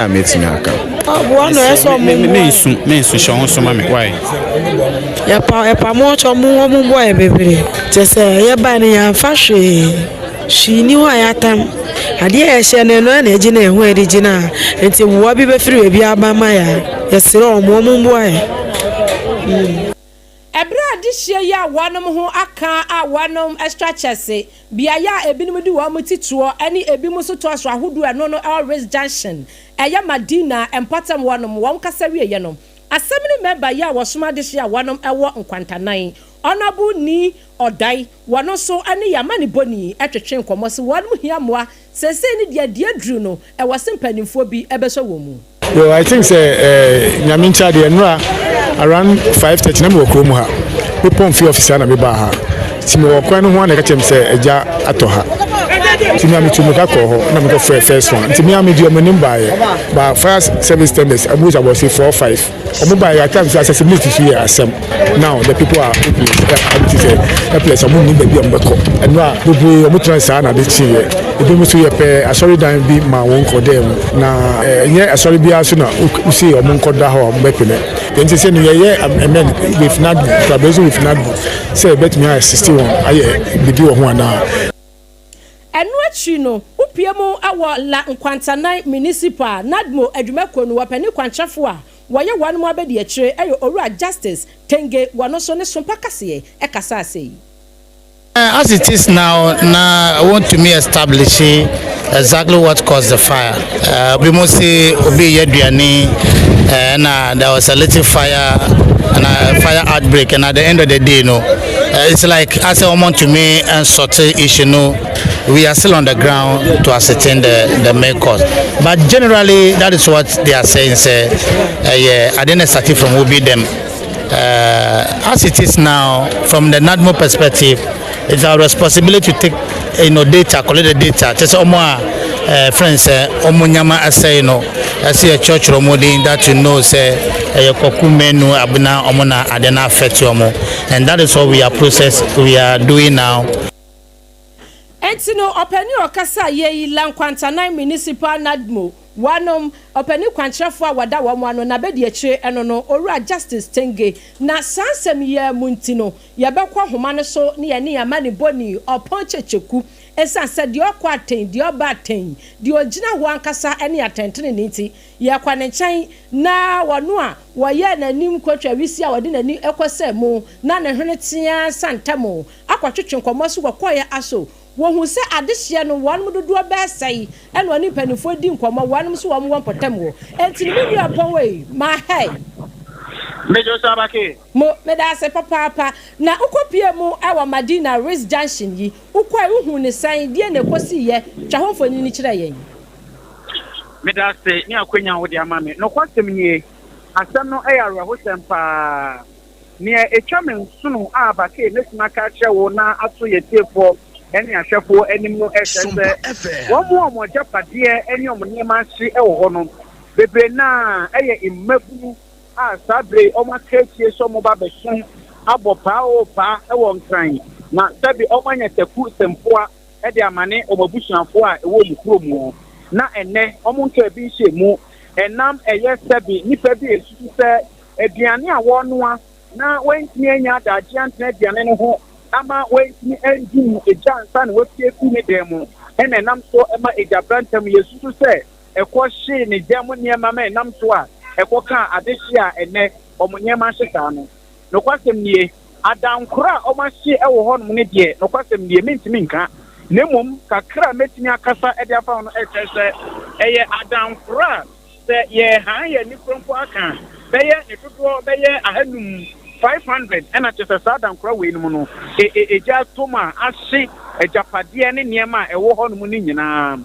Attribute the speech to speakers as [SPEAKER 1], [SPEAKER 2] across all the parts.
[SPEAKER 1] A mɛtumi aka.
[SPEAKER 2] Ɔboa na ɛsɛ ɔmo mmoa.
[SPEAKER 3] Mensu, mensu, hyɛ wo ho so ma me, why?
[SPEAKER 2] Yɛpa yɛpa mo kyɛ, ɔmo mboa yɛ bebree. Kyɛ sɛ yɛbaa no, yɛamfa hwee hwee ni hɔ a yɛatam adeɛ a yɛhyɛ no, ɛno na ɛgyina ɛho a yɛde gyina a, nti mmoa bi bɛfiri baabi aba ma yɛ a, yɛsrɛ ɔmo mboa yɛ.
[SPEAKER 4] Ɛberɛ a adehyia yi a wɔnom ho aka a wɔnom structures, beaeɛ a ebinom de wɔn ti toɔ ne ebinom nso toɔ so ahodoɔ, ɛno no ɛwɔ Ritz Junction, ɛyɛ Madina mpɔtam, wɔnom wɔn kasa wieɛ no, assembly member yi a wɔsom adehyia a wɔnom ɛwɔ Nkwantanan, Honourable Ni Ɔdan, wɔn nso ne yamma ne bɔni ɛtwetwe nkɔmmɔ sɛ wɔnom hia mmoa seesei ne deɛ deɛ duru no, ɛwɔ se mpanimfoɔ bi ɛbɛsɔ wɔn mu.
[SPEAKER 5] Yo, I think sɛ Nyame nkyɛ adeɛ, nnora around 5:30 na mewɔ kurom ha. Mepɔn fie office na mebaa ha, nti mewɔ kwan no ho a na ɛka kyerɛ me sɛ agya atɔ ha, nti mea metu mmirika kɔɔ hɔ na mekɔfrɛ first one, nti mea mede ɔmo anim baeɛ ba fire service tenders almost about say 4, 5 ɔmo baeɛ. At times accessibility so yɛ asɛm. Now the people are hopeless, ɛbi sɛ helpless, ɔmo nni baabi a ɔmo bɛkɔ. Ɛno a bebree ɔmo tena saa na ade kyeeɛ. Ebi nso yɛ pɛ asɔredan bi ma wɔn nkɔ dɛm na ɛnyɛ asɔre biara so na wosi ɔmo nkɔda hɔ a ɔmo bɛpene. Nti sɛ no yɛyɛ amend with NADMO, collaboration with NADMO, sɛ ɛbɛtumi ayɛ assist wɔn ayɛ biribi wɔ ho anaa.
[SPEAKER 4] Ɛno akyi no, wopie mu awɔ La Nkwantanan Municipal NADMO adwumakuo no, wɔpɛne kwankyerɛfoɔ a wɔyɛ wɔn mu abɛdi akyire, ɛyɛ Owura Justice Tenge, wɔno nso ne sompa kaseɛ ɛkasa ase yi.
[SPEAKER 6] As it is now, na wɔntumi establish exactly what caused the fire. Obi mo se obi yɛ aduane na there was a little fire and a fire outbreak, and at the end of the day no, it's like as I want to me and sort issue no, we are still on the ground to ascertain the main cause. But generally, that is what they are saying. Say, yeah, I didn't start it from obi them. As it is now, from the NADMO perspective, it's our responsibility to take data, collect the data. Just ɔmo a friends ɔmo nyama asɛe no, ɛsɛ yɛkyerɛkyerɛ ɔmo din that you know sɛ ɛyɛ Kɔku Menu Abena, ɔmo na ade na affect ɔmo, and that is what we are process we are doing now.
[SPEAKER 4] Enti no, ɔpanin a ɔkasa yɛ yi, La Nkwantanan Municipal NADMO wanom ɔpanin kwankyerɛfoɔ a wɔda wɔn ano na bɛdi akyire ɛno no, Owura Justice Tenge. Na saa nsɛm yi mu nti no, yɛbɛkɔ ahoma no so ne yɛne yɛama ne bɔni Ɔpɔn Kyekyeku, ɛsiane sɛ deɛ ɔkɔ atɛn, deɛ ɔba atɛn, deɛ ɔgyina hɔ ankasa ne atɛntene ne nti, yɛkɔ ne nkyɛn na wɔno a wɔyɛ n'anim kɔtwa wisi a wɔde n'ani kɔ sɛ mu na ne hwene tea santam akɔtwetwe nkɔmmɔ so wɔkɔɔyɛ aso wɔhu sɛ adehyeɛ no wɔn mu dodoɔ bɛɛ sɛe, ɛna ɔne mpanimfoɔ di nkɔmmɔ, wɔn nso wɔn wɔ mpɔtam wɔ. Enti ne mu nua pɔn wei maa hɛ.
[SPEAKER 7] Mejo Sabake.
[SPEAKER 4] Mo meda ase papaapa. Na wokɔpie mu ɛwɔ Madina Ritz Junction yi, wokɔe wohu ne sɛn? Deɛ na ɛkɔsi yɛ twa ho mfonini kyerɛ yɛn.
[SPEAKER 7] Meda ase ne akwanya a wode ama me. Nokwasɛm nie, asɛm no ɛyɛ awerɛhosɛm paa. Nea ɛtwa me nsono a Abake mɛtumi aka akyerɛ wo na ato yɛ tiefoɔ ne ahwɛfoɔ anim no, ɛkyerɛ sɛ wɔn mu a wɔn agyapadeɛ ne wɔn nneɛma ahye wɔ hɔ no bebree naa ɛyɛ mmabunu a saa bere wɔn aka akyire sɛ wɔn ba bɛso abɔ paa o paa wɔ Nkran, na sɛbi wɔn anya taku sɛmpoa de amane wɔn abusuafoɔ a ɛwɔ wɔn kurom hɔ, na ɛnɛ wɔn nka bi nhyɛ mu ɛnam ɛyɛ sɛbi nipa bi esusu sɛ aduane a wɔrenoa na wɔntumi anya adagye antena aduane no ho ama wɔntumi andum egya nsa na wɔapue fi ne dan mu, ɛna ɛnam so ɛma egya brantam. Yɛsusu sɛ ɛkɔ hyee ne dan mu nneɛma ma ɛnam so a ɛkɔ kaa adehye a ɛnɛ wɔn nneɛma ahye saa no. Nokwasɛm nie, adankoro a wɔn ahye wɔ hɔnom no deɛ, nokwasɛm nie, mentumi nka, na mmom kakra a mɛtumi akasa de afa ho no ɛkyerɛ sɛ ɛyɛ adankoro a sɛ yɛhan yɛ nikuro mpo aka bɛyɛ ne dodoɔ bɛyɛ 500, 500, ɛna kyerɛ sɛ saa adankora wei no mu no egya atom a ahye agyapadeɛ ne nneɛma a ɛwɔ hɔnom no nyinaa.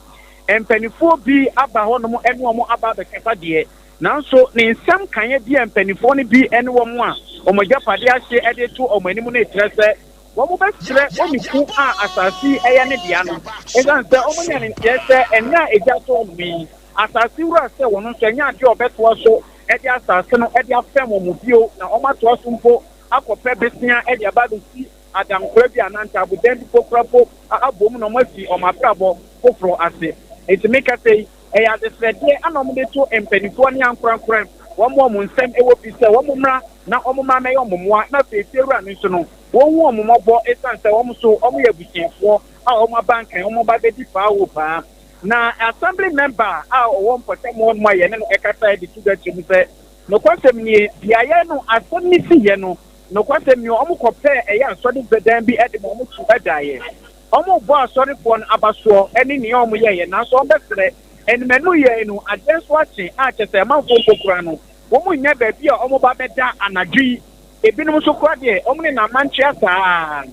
[SPEAKER 7] Mpanimfoɔ bi aba hɔnom ɛne wɔn aba abɛkasa deɛ, nanso ne nsɛm kaeɛ bi a mpanimfoɔ no bi ne wɔn a wɔn agyapadeɛ ahye de to wɔn anim no kyerɛ sɛ wɔn bɛsrɛ oniku a asase yi ɛyɛ ne dea no, ɛsiane sɛ wɔn nya ne nteɛ sɛ ɛnna a egya to wɔn yi, asase wura sɛ wɔn nso ɛnyɛ adeɛ a ɔbɛtoa so ɛde asase no ɛde afɛm wɔn bio, na wɔn atoa so mpo akɔpɛ besia ɛde aba abɛsi adankora bi anaa ntaabodan bi kokora po abom na wɔn asi wɔn abrabɔ foforɔ ase. Nti meka sɛ yi Ɛyɛ adesrɛdeɛ na wɔde to mpanimfoɔ ne ankorankorɛ, wɔn a wɔn nsam wɔ bi sɛ wɔn mmra na wɔn mmra mmɛyɛ wɔn mmoa, na afei efiewura no nso no, wɔnhu wɔn mmɔbɔ esiane sɛ wɔn nso wɔyɛ abusuafoɔ a wɔn aba nkran, wɔn ba bɛdi paa wɔ paa. Na Assembly member a ɔwɔ mpɔtam hɔ nom a yɛne no kasaeɛ de to dwa kyerɛ mu sɛ, nokwasɛm nie, beaeɛ no asɛm no siiɛ no, nokwasɛm nie, wɔn kɔpɛɛ ɛyɛ asɔre dan bi de ma wɔn to daeɛ. Wɔrebɔ asɔrefoɔ no abasoɔ ne nea wɔyɛeɛ, nanso wɔbɛsrɛ. Animanu yɛe no, adeɛ nso akye a kyerɛ sɛ amanfoɔ mpo koraa no, wɔnnya baabi a wɔba bɛda anadwo yi. Ebinom nso koraa deɛ, wɔnenam mantwea saa ara.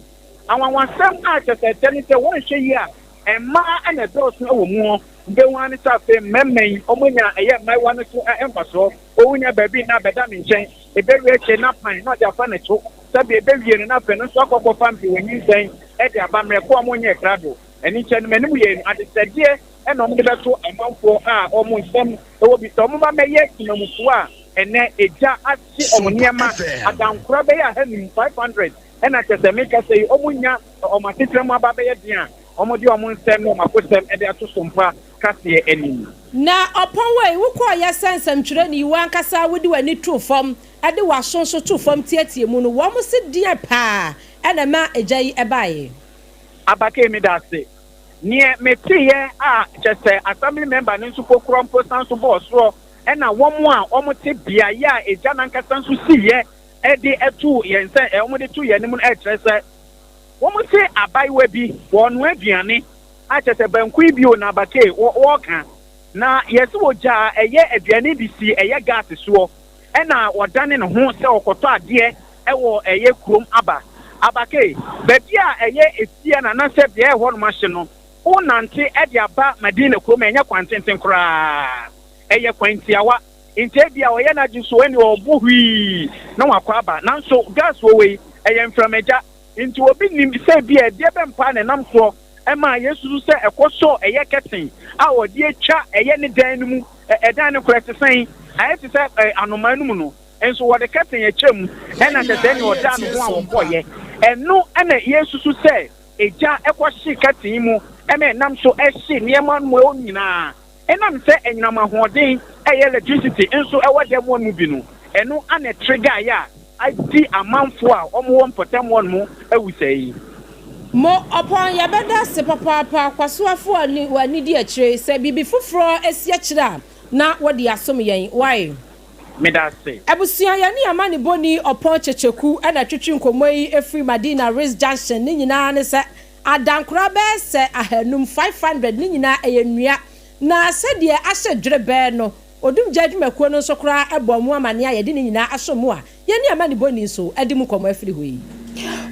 [SPEAKER 7] Anwanwasɛm a kyerɛ sɛ ɛkyɛ ne sɛ, wɔanhwɛ yie a, mmaa na ɛdɔɔso wɔ mu hɔ. Wobɛhu ara ne sɛ afei mmarima yi, wɔanya ɛyɛ mmaayewa no so mfasoɔ. Ɔnnya baabi nna abɛda ne nkyɛn. Ɛbɛwie akyire no, na pan na ɔde afa ne to. Sɛdeɛ ɛbɛwie no, na afei no nso akɔ akɔfa mpewanyinsɛn de aba mmerɛ ko a wɔnyɛɛ krado. Ɛno nti, animanim yei no, adesrɛdeɛ na wɔde bɛto amanfoɔ a wɔn nsam wɔ bi sɛ wɔmma mmɛyɛ temamufoɔ a ɛnnɛ egya ahye wɔn nneɛma adankora bɛyɛ ahanum, 500, ɛna kyerɛ sɛ mekasa yi wɔnnya wɔn asetena mu aba abɛyɛ den a wɔde wɔn nsɛm ne wɔn akosɛm de ato Sompa kaseɛ anim.
[SPEAKER 4] Na ɔpɔn wei, wokɔeɛ sɛ nsɛmtwerɛni yi, wo ankasa wode w'ani too fam de w'aso nso too fam teɛteɛɛ mu no, wɔn se deɛn paa na ɛma egya yi baeɛ?
[SPEAKER 7] Abakei meda ase. Neɛ meteeɛ a kyɛsɛ assembly member no nso pokorɔ mpo san nso bɔɔ soɔ ɛna wɔn a wɔn te beaeɛ a egya no ankasa nso siiɛ de too yɛn sɛ wɔn de too yɛn anim no ɛkyerɛ sɛ wɔn se abayewa bi wɔnoa aduane a kyɛsɛ banku yi bio na abakei wɔɔka na yɛse wɔgyaa ɛyɛ aduane de sii ɛyɛ gas soɔ ɛna ɔdane ne ho sɛ ɔkɔtɔ adeɛ wɔ ɛyɛ kurom aba. Abakei, baabi a ɛyɛ efie no anaasɛ beaɛ ɛhɔ nom ahye no, wo nante de aba Madina kurom a ɛnyɛ kwan tenten koraa, ɛyɛ kwan tiawa, nti ebia ɔyɛ n'adwene so ɛne ɔbɔ hwii na wakɔ aba. Nanso gas wɔ wei, ɛyɛ mframagya, nti obi nim sɛ ebia ɛdeɛ bɛn paa na ɛnam soɔ ɛma yɛsusu sɛ ɛkɔ sɔ ɛyɛ kɛten a ɔde atwa ɛyɛ ne dan no mu, ɛdan no koraa ɛte sɛn? Ayɛ te sɛ anomaa no mu no nso wɔde kɛten atwa mu, ɛna kyerɛ sɛ ɛnea ɔdaa ne ho a wɔkɔeɛ. Ɛno na yɛsusu sɛ egya kɔhye kɛten mu ma ɛnam so hye nneɛma no mu ɛhɔ nyinaa. Ɛnam sɛ anyinam ahoɔden a ɛyɛ electricity nso wɔ dɛm hɔ no mu bi no, ɛno na ɛtregaeɛ a adi amanfoɔ a wɔwɔ mpɔtam hɔ nom awu sɛɛ yi.
[SPEAKER 4] Mo ɔpɔn yɛbɛda ase papaapa kwasoafo a wɔ ani di akyire sɛ biribi foforɔ si akyire a na wɔde asom yɛn wai.
[SPEAKER 7] Meda ase.
[SPEAKER 4] Abusua yɛne amanebɔni Ɔpɔn Kyekyeku na ɛtwetwe nkɔmmɔ yi firi Madina Ridge Junction ne nyinaa ne sɛ Adankora bɛyɛ sɛ ahanum, 500, ne nyinaa ɛyɛ nnua, na sɛdeɛ ahyɛ dwerebɛɛ no, odumgya adwumakuo no nso koraa bɔɔ mu amaneɛ a yɛde ne nyinaa aso mu a yɛne amanebɔni nso adi mu nkɔmmɔ afiri hɔ yi.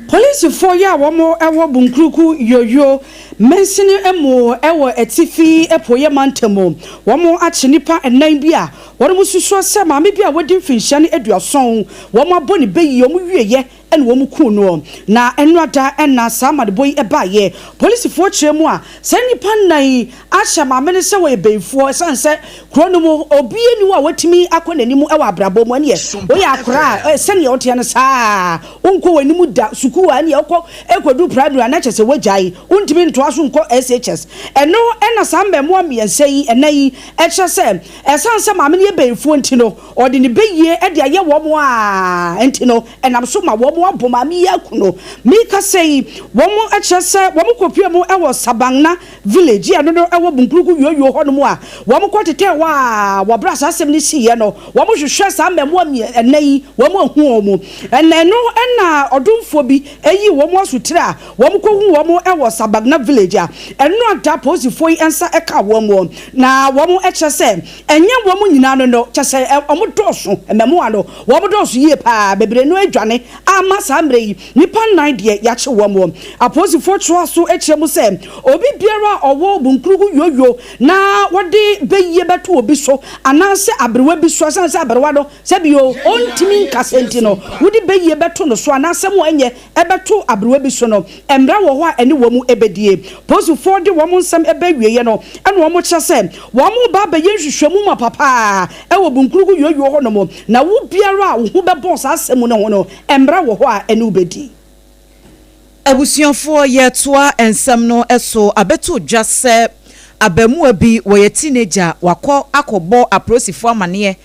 [SPEAKER 1] Polisifoɔ yi a wɔn wɔ Bunkruku Yoyo mansini mu wɔ Atifi Apueɛ mantam mu, wɔn akye nnipa nnan bi a wɔn susuo sɛ maame bi a wadi mfinhyia ne aduɔson, wɔn abɔ ne bayie, wɔn wieɛ na wɔkuu noɔ. Na nnora da na saa amanebɔ yi baeɛ. Polisifoɔ kyerɛ mu a, saa nnipa nnan yi ahyɛ maame no sɛ wɔyɛ bayifoɔ ɛsiane sɛ kuro no mu obiara nni hɔ a watumi akɔ n'anim wɔ abrabɔ mu. Ɛnneɛ woyɛ akwadaa a, sɛdeɛ woteɛ no saa ara, wonkɔ w'anim da. Sukuu a, ɛnneɛ wokɔ kɔduru primary a, na kyerɛ sɛ woagyae, wontumi ntoa so nkɔ SHS. Ɛno na saa mmaamua mmiɛnsa yi, nnan yi kyerɛ sɛ ɛsiane sɛ maame no yɛ bayifoɔ nti no, ɔde ne bayie de ayɛ wɔn a nti no, ɛnam so ma wɔabɔ maame yi aku no. Merekasa yi, wɔkyerɛ sɛ wɔkɔpue mu wɔ Sabangna village a ɛno no wɔ Bunkpurugu Yuoyuo hɔnom a wɔkɔtetɛɛ hɔ a wɔ berɛ a saa asɛm no siiɛ no, wɔhwehwɛɛ saa mmaamua nnan yi, wɔanhu wɔn. Ɛna ɛno na ɔdomfoɔ bi yii wɔn asotire a wɔkɔhuu wɔn wɔ Sabangna village a ɛno ada apolisifoɔ yi nsa kaa wɔn. Na wɔkyerɛ sɛ Ɛnyɛ wɔn nyinaa no no, kyerɛ sɛ, wɔdɔɔso, mmaamua no, wɔdɔɔso yie pa ara, bebree no adwane ama saa mmerɛ yi, nnipa nnan deɛ yɛakye wɔn. Apolisifoɔ toa so kyerɛ mu sɛ, obi biara a ɔwɔ Bunkrugu yoyo na wɔde bayie bɛto obi so anaasɛ aberewa bi so, ɛsiane sɛ aberewa no sɛbio ɔntumi nkasa nti no, wode bayie bɛto no so anaasɛ mo ɛnyɛ bɛto aberewa bi so no, mmara wɔ hɔ a ɛne wɔn bɛdie. Posifoɔ de wɔn nsɛm ba awieɛ no, ɛna wɔkyerɛ sɛ wɔreba abɛyɛ nhwehwɛmu mapa pa ara wɔ Bunkrugu Yoyo hɔ nom, na wo biara a wo ho bɛbɔ saa asɛm no ho no, mmara wɔ hɔ a ɛne wo bɛdi.
[SPEAKER 8] Abusuafoɔ yɛretoa nsɛm no so abɛto dwa sɛ. Abaamua bi, wɔyɛ teenager, wakɔ akɔbɔ apolisifoɔ amaneɛ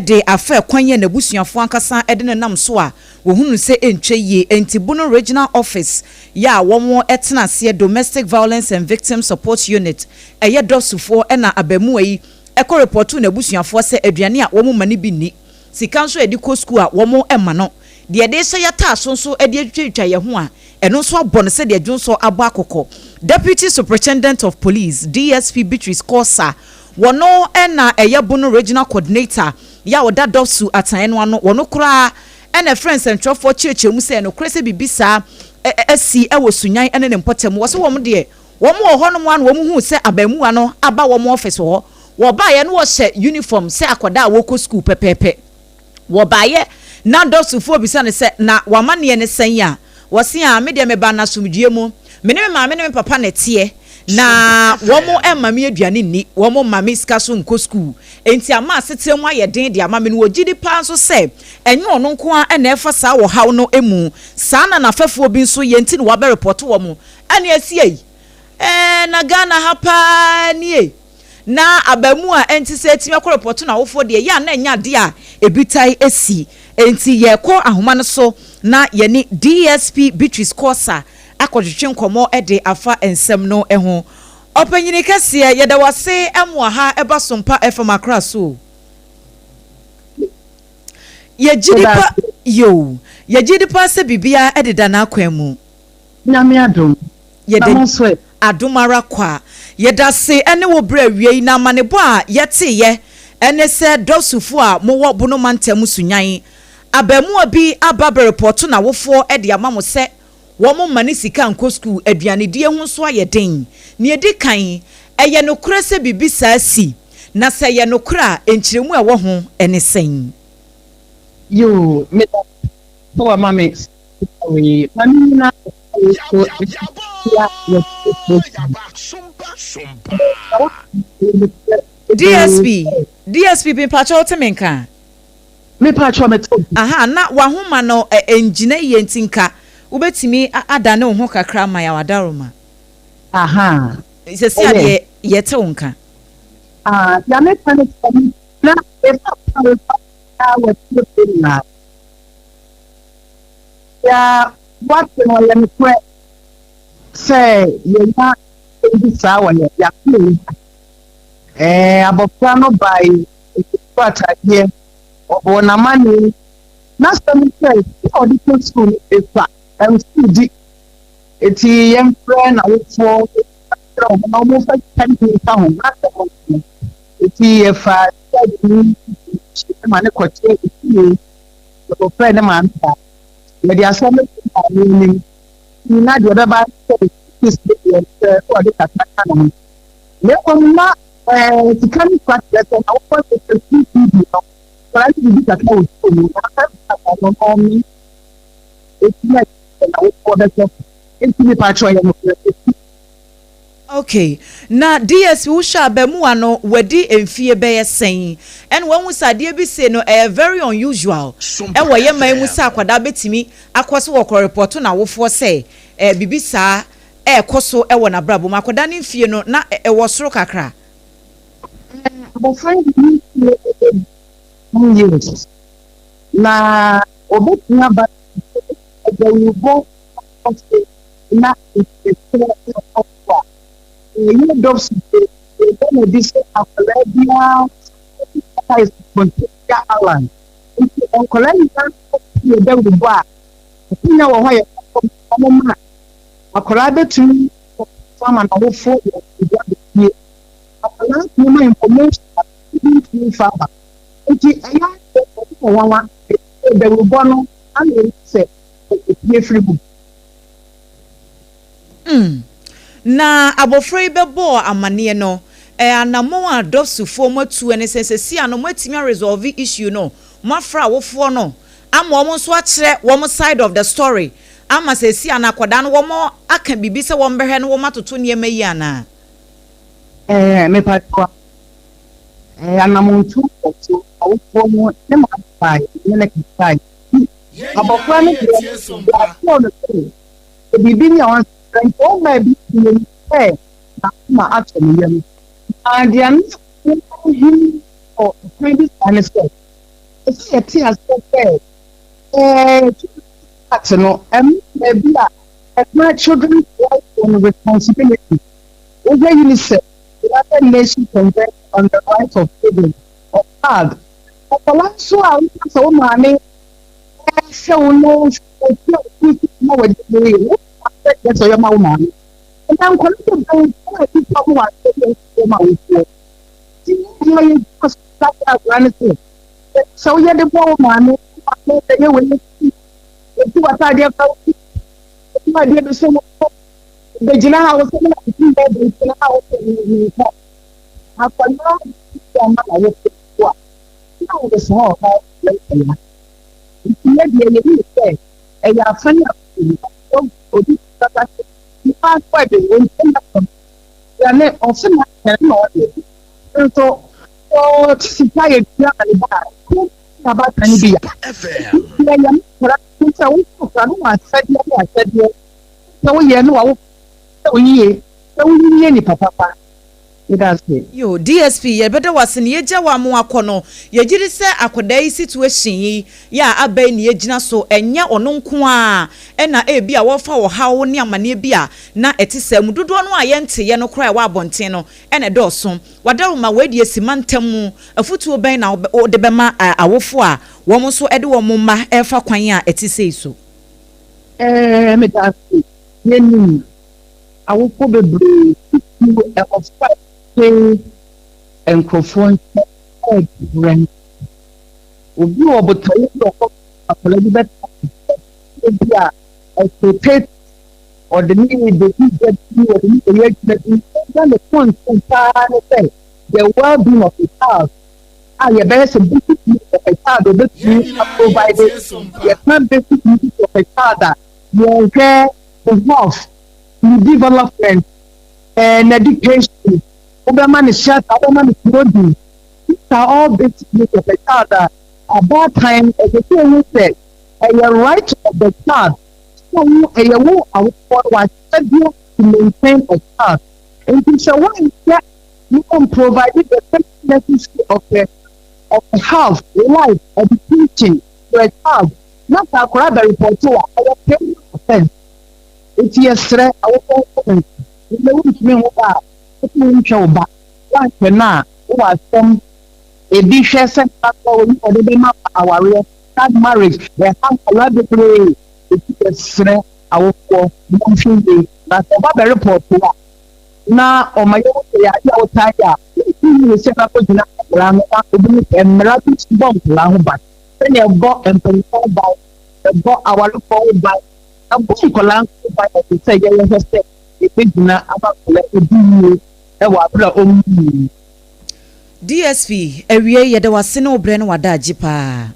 [SPEAKER 8] de afa kwan a n'abusuafoɔ ankasa de no nam so a wɔhunu sɛ ɛntwa yie. Enti Bono Regional Office yɛ a wɔtena aseɛ Domestic Violence and Victim Support Unit, ɛyɛ DOVVSUfoɔ na abaamua yi kɔ repɔtoo n'abusuafoɔ sɛ aduane a wɔmma no bi nni, sika nso a yɛde kɔ sukuu a wɔmma no, deɛ yɛde rehyɛ yɛataaso nso de atwitwatwitwa yɛn ho a ɛno nso abɔ no sɛdeɛ dwonsɔ abɔ akokɔ. Deputy Superintendent of Police, DSP Beatrice Korsah, wɔno na ɛyɛ Bono Regional Coordinator yɛ a ɔda DOVVSU atenaeɛ no ano, wɔno koraa na ɛfrɛɛ nsɛntwerɛfoɔ kyerɛkyerɛ mu sɛ ɛyɛ nokorɛ sɛ biribi saa asi wɔ Sunyani ne ne mpɔtam. Wɔse wɔn deɛ wɔn wɔ hɔnom ara na wɔn huu sɛ abaamua no aba wɔn office hɔ. Wɔbaeɛ no wɔhyɛ uniform sɛ akwadaa a wɔrekɔ sukuu pɛpɛɛpɛ. Wɔbaeɛ na dɔsofoɔ bisa no sɛ, Na w'amanneɛ ne sɛn a? Ɔse, Ah, me deɛ mebaa no asomdwoeɛ mu. Me ne me maame ne me papa na ɛteɛ, na wɔmma me aduane nni, wɔmma me sika so nkɔ sukuu. Enti ama asetena mu ayɛ den de ama me. Na ɔgye di paa nso sɛ ɛnyɛ ɔno nko ara na ɛrefa saa ɔhaw no mu. Saa na n'afɛfoɔ bi nso yɛ nti na wabɛrepɔto wɔn. Ɛnneɛ siei, ɛɛ, na Ghana ha paa nie. Na abamu a ɛnte sɛ atumi akɔ repɔto n'awofoɔ deɛ, ɛyɛ a na ɛnyɛ adeɛ a ebi tae si. Enti yɛrekɔ ahoma no so na yɛne DSP Beatrice Korsah akɔtwetwe nkɔmmɔ de afa nsɛm no ho. Ɔpanyini kɛseɛ, yɛda wo ase mmoa ha ɛba Sompa FM Accra so o. Yɛgye di pa, yoo, yɛgye di paa sɛ biribiara deda n'akwan mu.
[SPEAKER 9] Nyame adom. Na
[SPEAKER 8] Yɛda
[SPEAKER 9] mo nso ɛ?
[SPEAKER 8] adom ara kwa. Yɛdase ne wo berɛ awiei na amanebɔ a yɛteeɛ ne sɛ dɔsufo a mowɔ Bono mantam Sunyani abaamua bi aba bɛrepɔɔto n'awofoɔ de ama mo sɛ wɔn mma no sika nkɔ sukuu, aduanedie ho nso ayɛ den. Nea ɛdi kan, ɛyɛ nokorɛ sɛ biribi saa si? Na sɛ ɛyɛ nokorɛ a, nkyerɛmu a ɛwɔ ho ne sɛn?
[SPEAKER 9] Yoo, meda sɛ wama me saa wei. Ma me nyina wei so ntia yɛn
[SPEAKER 8] DSP, DSP mepakyɛ wote me nka?
[SPEAKER 9] Mepakyɛ mete wo.
[SPEAKER 8] Aha, na wahoma no ngyina yie nti nka wobɛtumi adane wo ho kakra ama yɛn Adaworoma.
[SPEAKER 9] Aha.
[SPEAKER 8] Sɛsi adeɛ yɛte wo nka.
[SPEAKER 9] Ah, deɛ meka ne sɛ na ɛfa fa wɔ tie nyinaa. Deɛ woate no, ɛyɛ nokorɛ sɛ yɛanya asɛm bi saa wɔ yɛn yɛaseɛ yi ha. Ɛɛ, abɔfra no bae, ɔkura ataadeɛ, ɔbɔɔ n'amanneɛ. N'asɛm ne sɛ, sika a ɔde kɔ sukuu no, ɛsua, ɛmforo di. Enti yɛmfrɛ n'awofoɔ nka nkyerɛ wɔn na wɔmfa sika no bi nka ho. N'asɛm no no. Enti yɛfaa sika bi ma no kɔkyerɛɛ ne fie. Yɛkɔfrɛɛ ne maame baa. Yɛde asɛm no too maame anim. Na deɛ ɛbɛba ne sɛ fees no deɛ sɛ ɔde kakra ka ne ho. Na mmom na ɛɛ sika no sua kyerɛ sɛ na wokɔ sɛ sɛ sukuu fee bi no, akwadaa no didi kakra wɔ sukuu mu na aka sika kakra no na ɔme eti na ɛsɛ na wofoɔ bɛhwɛ so. Enti mepa kyɛw yɛ nokorɛ sɛ
[SPEAKER 8] Ok, na DSP wohwɛ abamuwa no wadi mfie bɛyɛ sɛn? Ɛna wahu sɛ adeɛ bi sei no ɛyɛ very unusual ɛwɔ yɛ man mu sɛ akwadaa bɛtumi akɔ so wɔkɔ repɔto n'awofoɔ sɛ ɛɛ biribi saa ɛɛkɔ so ɛwɔ n'abrabɔ mu. Akwadaa no mfie no na ɛwɔ soro kakra.
[SPEAKER 9] Abɔfra yi de ne mfie bɛyɛ 10 years na obetumi aba adawurubɔ akɔ so na nkyerɛkyerɛ rekɔ so a, ɛyɛ dɔfo sɛ yɛda no adi sɛ akwadaa biara responsibility Alan. Nti nkwadaa nyinaa yɛ dawurubɔ a, akonnwa wɔ hɔ a yɛbɛkɔ wɔn ma akwadaa bɛtumi ama n'awofoɔ wɔ ebi abɛfie. Akwadaa tumi ma information a ebi ntumi mfa aba. Nti ɛyɛ ɛyɛ nwanwa dawurubɔ no ana sɛ epie firi mu.
[SPEAKER 8] Na abɔfra yi bɛbɔɔ amaneɛ no, anammɔn a DOVVSUfoɔ moatu ne sɛ sɛsi a no moatumi aresolve issue no, moafrɛ awofoɔ no ama wɔn nso akyerɛ wɔn side of the story ama sɛsi a no akwadaa no wɔn aka biribi sɛ wɔn bɛhwɛ no wɔn atoto nneɛma yi anaa?
[SPEAKER 9] Ɛɛ, mepatwa ɛɛ anammɔntuo wɔ so, awofoɔ no ne maame baeɛ ne ne kasaeɛ. Abɔfra no deɛ, yɛakyerɛw no sɛ sɛ biribi ni a ɔnsrɛ nti ɔmmaa bi yam sɛ n'akoma atɔ ne yam. Na deɛ na wohu wɔ kwan bi saa ne sɛ, ɛsɛ sɛ yɛte aseɛ sɛ ɛɛ Act no ɛma baabi a ɛma children's rights and responsibility. Wohwɛ UNICEF, United Nations Convention on the Rights of Children, ɔCAG. Akwadaa nso a woka sɛ wo maame ɛhyɛ wo no otua wo sika ma w'adi mu yɛ, wo sɛ kyerɛ sɛ ɔyɛ ma wo maame. Ɛnna nkwadaa bebree a ɛdi fam wɔ asɛdeɛ ɛsɛ ma wofoɔ. Nti yɛn deɛ yɛgyina so ka kyerɛ akwadaa no sɛ, sɛ woyɛ de boa wo maame, wo maame bɛyɛ wei ɛti w'ataadeɛ fa wo ti, ɛti adeɛ bi so wo bɛgyina ha wo sɛ na ɛti yɛ bɛgyina ha wo sɛ ne nkɔ. Akwadaa bi ama na wofo a, na wode soma ɔbaa yɛ nkwadaa. Nti yɛ deɛ yɛyi sɛ ɛyɛ afa ne afa obi kasa sɛ nipa akɔ ɛde wɔn ntɛm asɛm yɛne ɔse na yɛne na ɔde nso ɔte sika yɛ dua ma ne ba a na ba ne bi ya yɛ yɛ mkora sɛ wokora no wɔ asɛdeɛ ne asɛdeɛ sɛ woyɛ no wawo sɛ woyie sɛ woyie nipa papa.
[SPEAKER 8] Yo, DSP, yɛbɛda wo ase na yɛgya wo ama wakɔ no. Yɛgye di sɛ akwadaa yi situation yi yɛ a aba yi na yɛgyina so, ɛnyɛ ɔno nko ara ɛna ebi a wɔrefa ɔhaw ne amanneɛ bi a na ɛte saa mu. Dodoɔ no a yɛnteeɛ no koraa a ɛwɔ abɔnten no ɛna ɛdɔɔso. Wadaroma, wei deɛ si mantam mu. Afotuo bɛn na wode bɛma awofoɔ a wɔn nso de wɔn mma ɛrefa kwan a ɛte sei so?
[SPEAKER 9] Ɛɛ, meda ase. Yɛnim awofoɔ bebree, titiriw mmɔfra a wɔte nkurɔfoɔ nkyɛn rebrɛ. Obi wɔ botaeɛ bi a ɔkɔ akwadaa bi bɛtena ne nkyɛn, bi a ɛsete ɔde ne bɛdi dwa bi, ɔde ne bɛyɛ adwuma bi. Ɛna ne concern paa ne sɛ the well-being of the child a yɛbɛyɛ sɛ basic needs of a child obetumi aprovide. Yɛka basic needs of a child a, yɛhwɛ the health, ne development, and education, wobɛma ne shelter, wobɛma ne clothing. These are all basic needs of a child a abaatan ɛsɛ sɛ ehu sɛ ɛyɛ right of the child sɛ wo ɛyɛ wo awofoɔ no w'asɛdeɛ to maintain a child. Nti sɛ wɔnhyɛ you provide the basic necessary of the health, life, education to a child na sɛ akwadaa bɛ report a, ɛyɛ criminal offence. Nti yɛsrɛ awofoɔ nso nti wontumi ho ba a, wotu nhwɛ wo ba, woanhwɛ no a, wowɔ asɛm. Ebi hwɛ sɛ nipa kɔ oyi ɔde bɛma awareɛ, child marriage ɛha nkwadaa bebree. Eti yɛsrɛ awofoɔ monhwɛ yie na sɛ ɔba bɛ report a na ɔma yɛwɔ sɛ yɛ adeɛ a wotaa yɛ a, wontumi ne sɛ bɛkɔgyina nkwadaa no na obi sɛ mmara bi bɔ nkwadaa ho ban sɛnea ɛbɔ mpanyinfoɔ ho ban, ɛbɔ awarefoɔ ho ban, ɛbɔ nkwadaa ho ban. Ɛsɛ sɛ yɛyɛ hwɛ sɛ yɛbɛgyina ama nkwadaa edi yie ɛwɔ abere a ɔmu yie.
[SPEAKER 8] DSP, awie yɛda wase ne wo berɛ ne wada agye paa.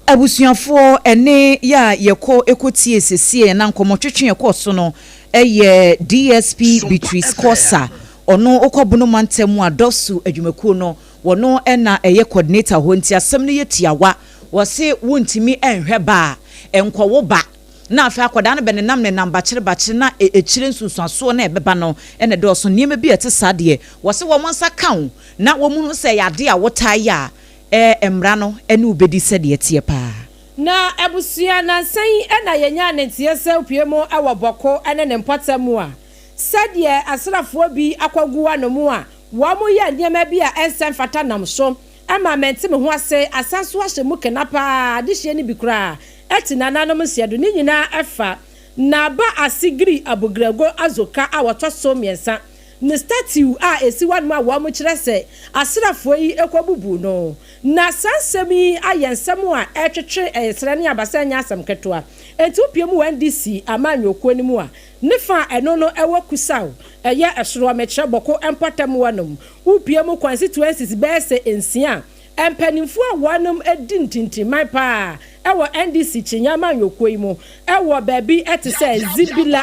[SPEAKER 8] Abusuafoɔ, ɛne yɛ a yɛkɔ ɛkɔtie sesie na nkɔmmɔtwetwe ɛkɔɔ so no ɛyɛ DSP Beatrice Kosa. Ɔno wokɔ Bono mantam mu a, dɔso adwumakuo no wɔno ɛna ɛyɛ coordinator hɔ. Nti asɛm no yɛ tiawa, wɔse wontumi ɛnhwɛ ba a ɛnkɔwo ba na afei akwadaa no bɛnenam nenam bakyere bakyere na ekyire nsunsuasoɔ na ɛbɛba no ɛna dɔɔso. Nneɛma bi a ɛte saa deɛ, wɔse wɔn nsa ka wo na wɔn mu sɛ ɛyɛ ade a wɔtaa yɛ a, mmara no ɛne wo bɛdi sɛdeɛ teɛ paa.
[SPEAKER 4] Na abusua, nansa yi ɛna yɛnya ne nteɛ sɛ pue mu ɛwɔ Bɔko ɛne ne mpɔtam mu a, sɛdeɛ asraafoɔ bi akɔgu ano mu a wɔn yɛ nneɛma bi a ɛnsɛ mfata nam so ɛma mɛnte me ho ase asan so ahyɛ mu kena paa. Adehyɛ no bi koraa ɛte nananom nsiado ne nyinaa ɛfa Naba Asigiri Abugrago Azoka a wɔtɔ so mmiɛnsa ne statue a esi hɔnom a wɔn kyerɛ sɛ asraafoɔ yi kɔbubu no. Na saa nsɛm yi ayɛ nsɛm a ɛtwetwe ɛsrɛ ne abasa, nyɛ asɛm ketewa. Enti wopie mu wɔ NDC amanyɔkuo no mu a, ne fa a ɛno no ɛwɔ Kusaw, ɛyɛ ɛsoro ɔmɛkyerɛ Bɔko mpɔtam hɔnom, wopie mu constituencies bɛyɛ sɛ 6 a, mpanimfoɔ a wɔnom di ntintimman paa ɛwɔ NDC kyinya amanyɔkuo yi mu ɛwɔ baabi ɛte sɛ Zibila,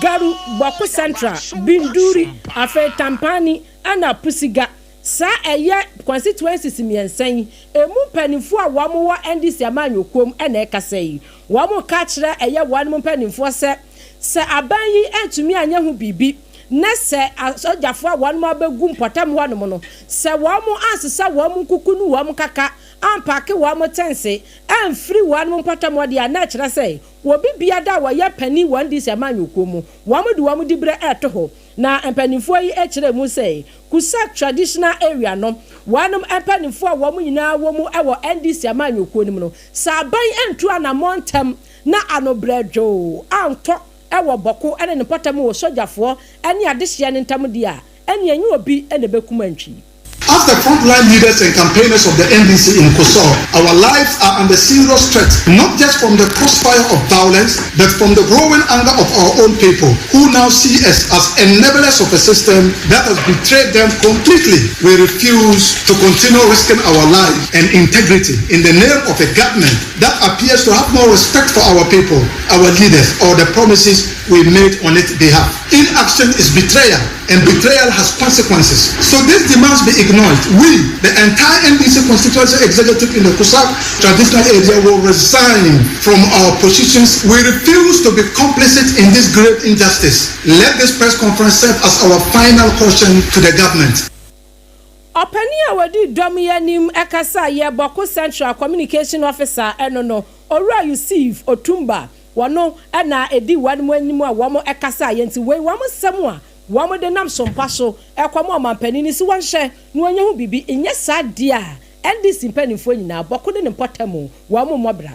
[SPEAKER 4] Garu, Bɔko Central, Binduri, afei Tampani ɛna Pusiga, saa ɛyɛ constituencies 3 yi emu mpanimfoɔ a wɔn wɔ NDC amanyɔkuo mu ɛna ɛkasa yi, wɔn ka kyerɛ ɛyɛ wɔn mpanimfoɔ sɛ aban yi ntumi anyɛ ho biribi. Na sɛ asogyafoɔ a wɔnom abɛgu mpɔtam hɔnom no, sɛ wɔn ansesa wɔn nkuku ne wɔn kaka, ampaake wɔn tɛnse, amfiri wɔnom mpɔtam hɔ deɛ a, na ɛkyerɛ sɛ obi biada a wɔyɛ panin wɔ NDC amanyɔkuo mu, wɔn de wɔn diberɛ reto hɔ. Na mpanimfoɔ yi kyerɛɛ mu sɛ, Kusac Traditional Area no, wɔnom mpanimfoɔ a wɔn nyinaa wɔ mu wɔ NDC amanyɔkuo no mu no, sɛ aban antu anammɔn ntɛm na anobrɛdwoo antɔ wɔ Bɔko ne ne mpɔtam wɔ sogyafoɔ ne adehyeɛ no ntam deɛ a, ɛnneɛ ɛnyɛ obi na ɛbɛkum antwi.
[SPEAKER 10] As the frontline leaders and campaigners of the NDC in Kusaug, our lives are under serious threat, not just from the crossfire of violence, but from the growing anger of our own people, who now see us as enablers of a system that has betrayed them completely. We refuse to continue risking our lives and integrity in the name of a government that appears to have no respect for our people, our leaders, or the promises we made on its behalf. Inaction is betrayal, and betrayal has consequences. So these demands be ignored. We, the entire NDC constituency executive in the Kusaug traditional area, will resign from our positions. We refuse to be complicit in this grave injustice. Let this press conference serve as our final caution to the government.
[SPEAKER 4] Ɔpanin a ɔdi dɔm yi anim kasaeɛ, Bawku Central Communication Officer no no, Owura Yussif Otumba, wɔno na ɛdi wɔn anim a wɔn kasaeɛ nti wei wɔn nsɛm a wɔn de nam sompa so kɔma ɔmanpanin no si wɔnhwɛ na wɔnyɛ ho biribi, nyɛ saa deɛ a NDC mpanimfoɔ nyinaa, Bawku ne ne mpɔtam wɔn mmɔ bra.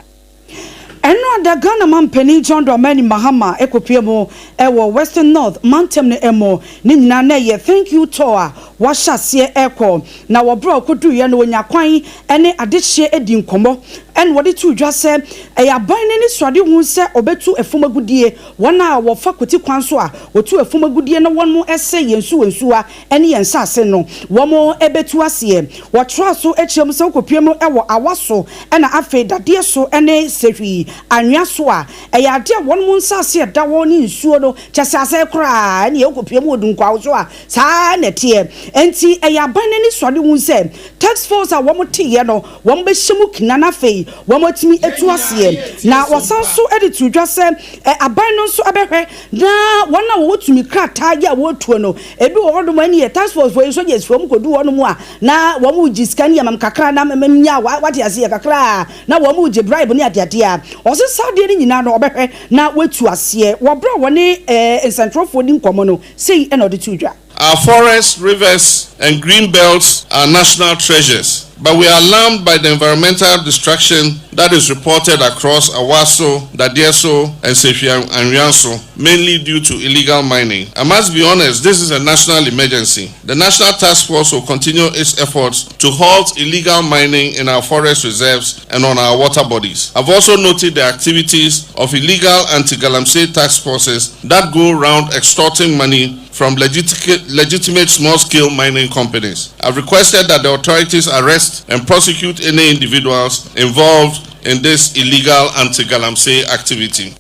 [SPEAKER 1] Ɛno da Ghana manpanin John Dramani Mahama kɔpue mu wɔ Western North mantam no mu. Ne nyinaa na ɛyɛ Thank You Tour a wahyɛ aseɛ rekɔ. Na wɔ berɛ a ɔkɔduruiɛ no, wɔnyaa kwan ne adehyeɛ dii nkɔmmɔ na wɔde too dwa sɛ ɛyɛ aban no anisoadehu sɛ ɔbɛtu fam agudeɛ, wɔn a wɔfa kwati kwan so a wɔtu fam agudeɛ na wɔsɛe yɛn nsuwansuwa ne yɛn nsase no, wɔbɛtu aseɛ. Wɔtoaa so kyerɛ mu sɛ wokɔpue mu wɔ awa so na afei dadeɛ so ne sahwi anwea so a, ɛyɛ adeɛ a wɔn nsase a ɛda hɔ ne nsuo no kyɛ sɛ asɛe koraa, ɛnneɛ wokɔpue mu wɔ Dunkwaw so a, saa ara na ɛteɛ. Enti ɛyɛ aban no anisoadehu sɛ task force a wɔteeɛ no, wɔbɛhyɛ mu kina na afei wɔatumi atu aseɛ. Na wɔsan nso de too dwa sɛ aban no nso bɛhwɛ na wɔn a wɔwɔ tumi krataa yi a wɔretuo no, ebi wɔ hɔnom a ɛnneɛ task force foɔ yi soldiers foɔ wɔkɔdu hɔnom a na wɔregye sika ne yɛmam kakra na nya wate aseɛ kakra a na wɔregye bribe ne adeadeɛ a ɔse saa adeɛ no nyinaa no ɔbɛhwɛ na watu aseɛ. Wɔ berɛ a wɔne nsɛntwerɛfoɔ di nkɔmmɔ no, sei na ɔde too dwa.
[SPEAKER 11] Our forests, rivers, and green belts are national treasures, but we are alarmed by the environmental destruction that is reported across Awaso, Dadieso, and Sefwi Anwianso, mainly due to illegal mining. I must be honest, this is a national emergency. The National Task Force will continue its efforts to halt illegal mining in our forest reserves and on our water bodies. I've also noted the activities of illegal anti-galamsey task forces that go round extorting money from legitimate small-scale mining companies. I've requested that the authorities arrest and prosecute any individuals involved in this illegal anti-galamsey activity.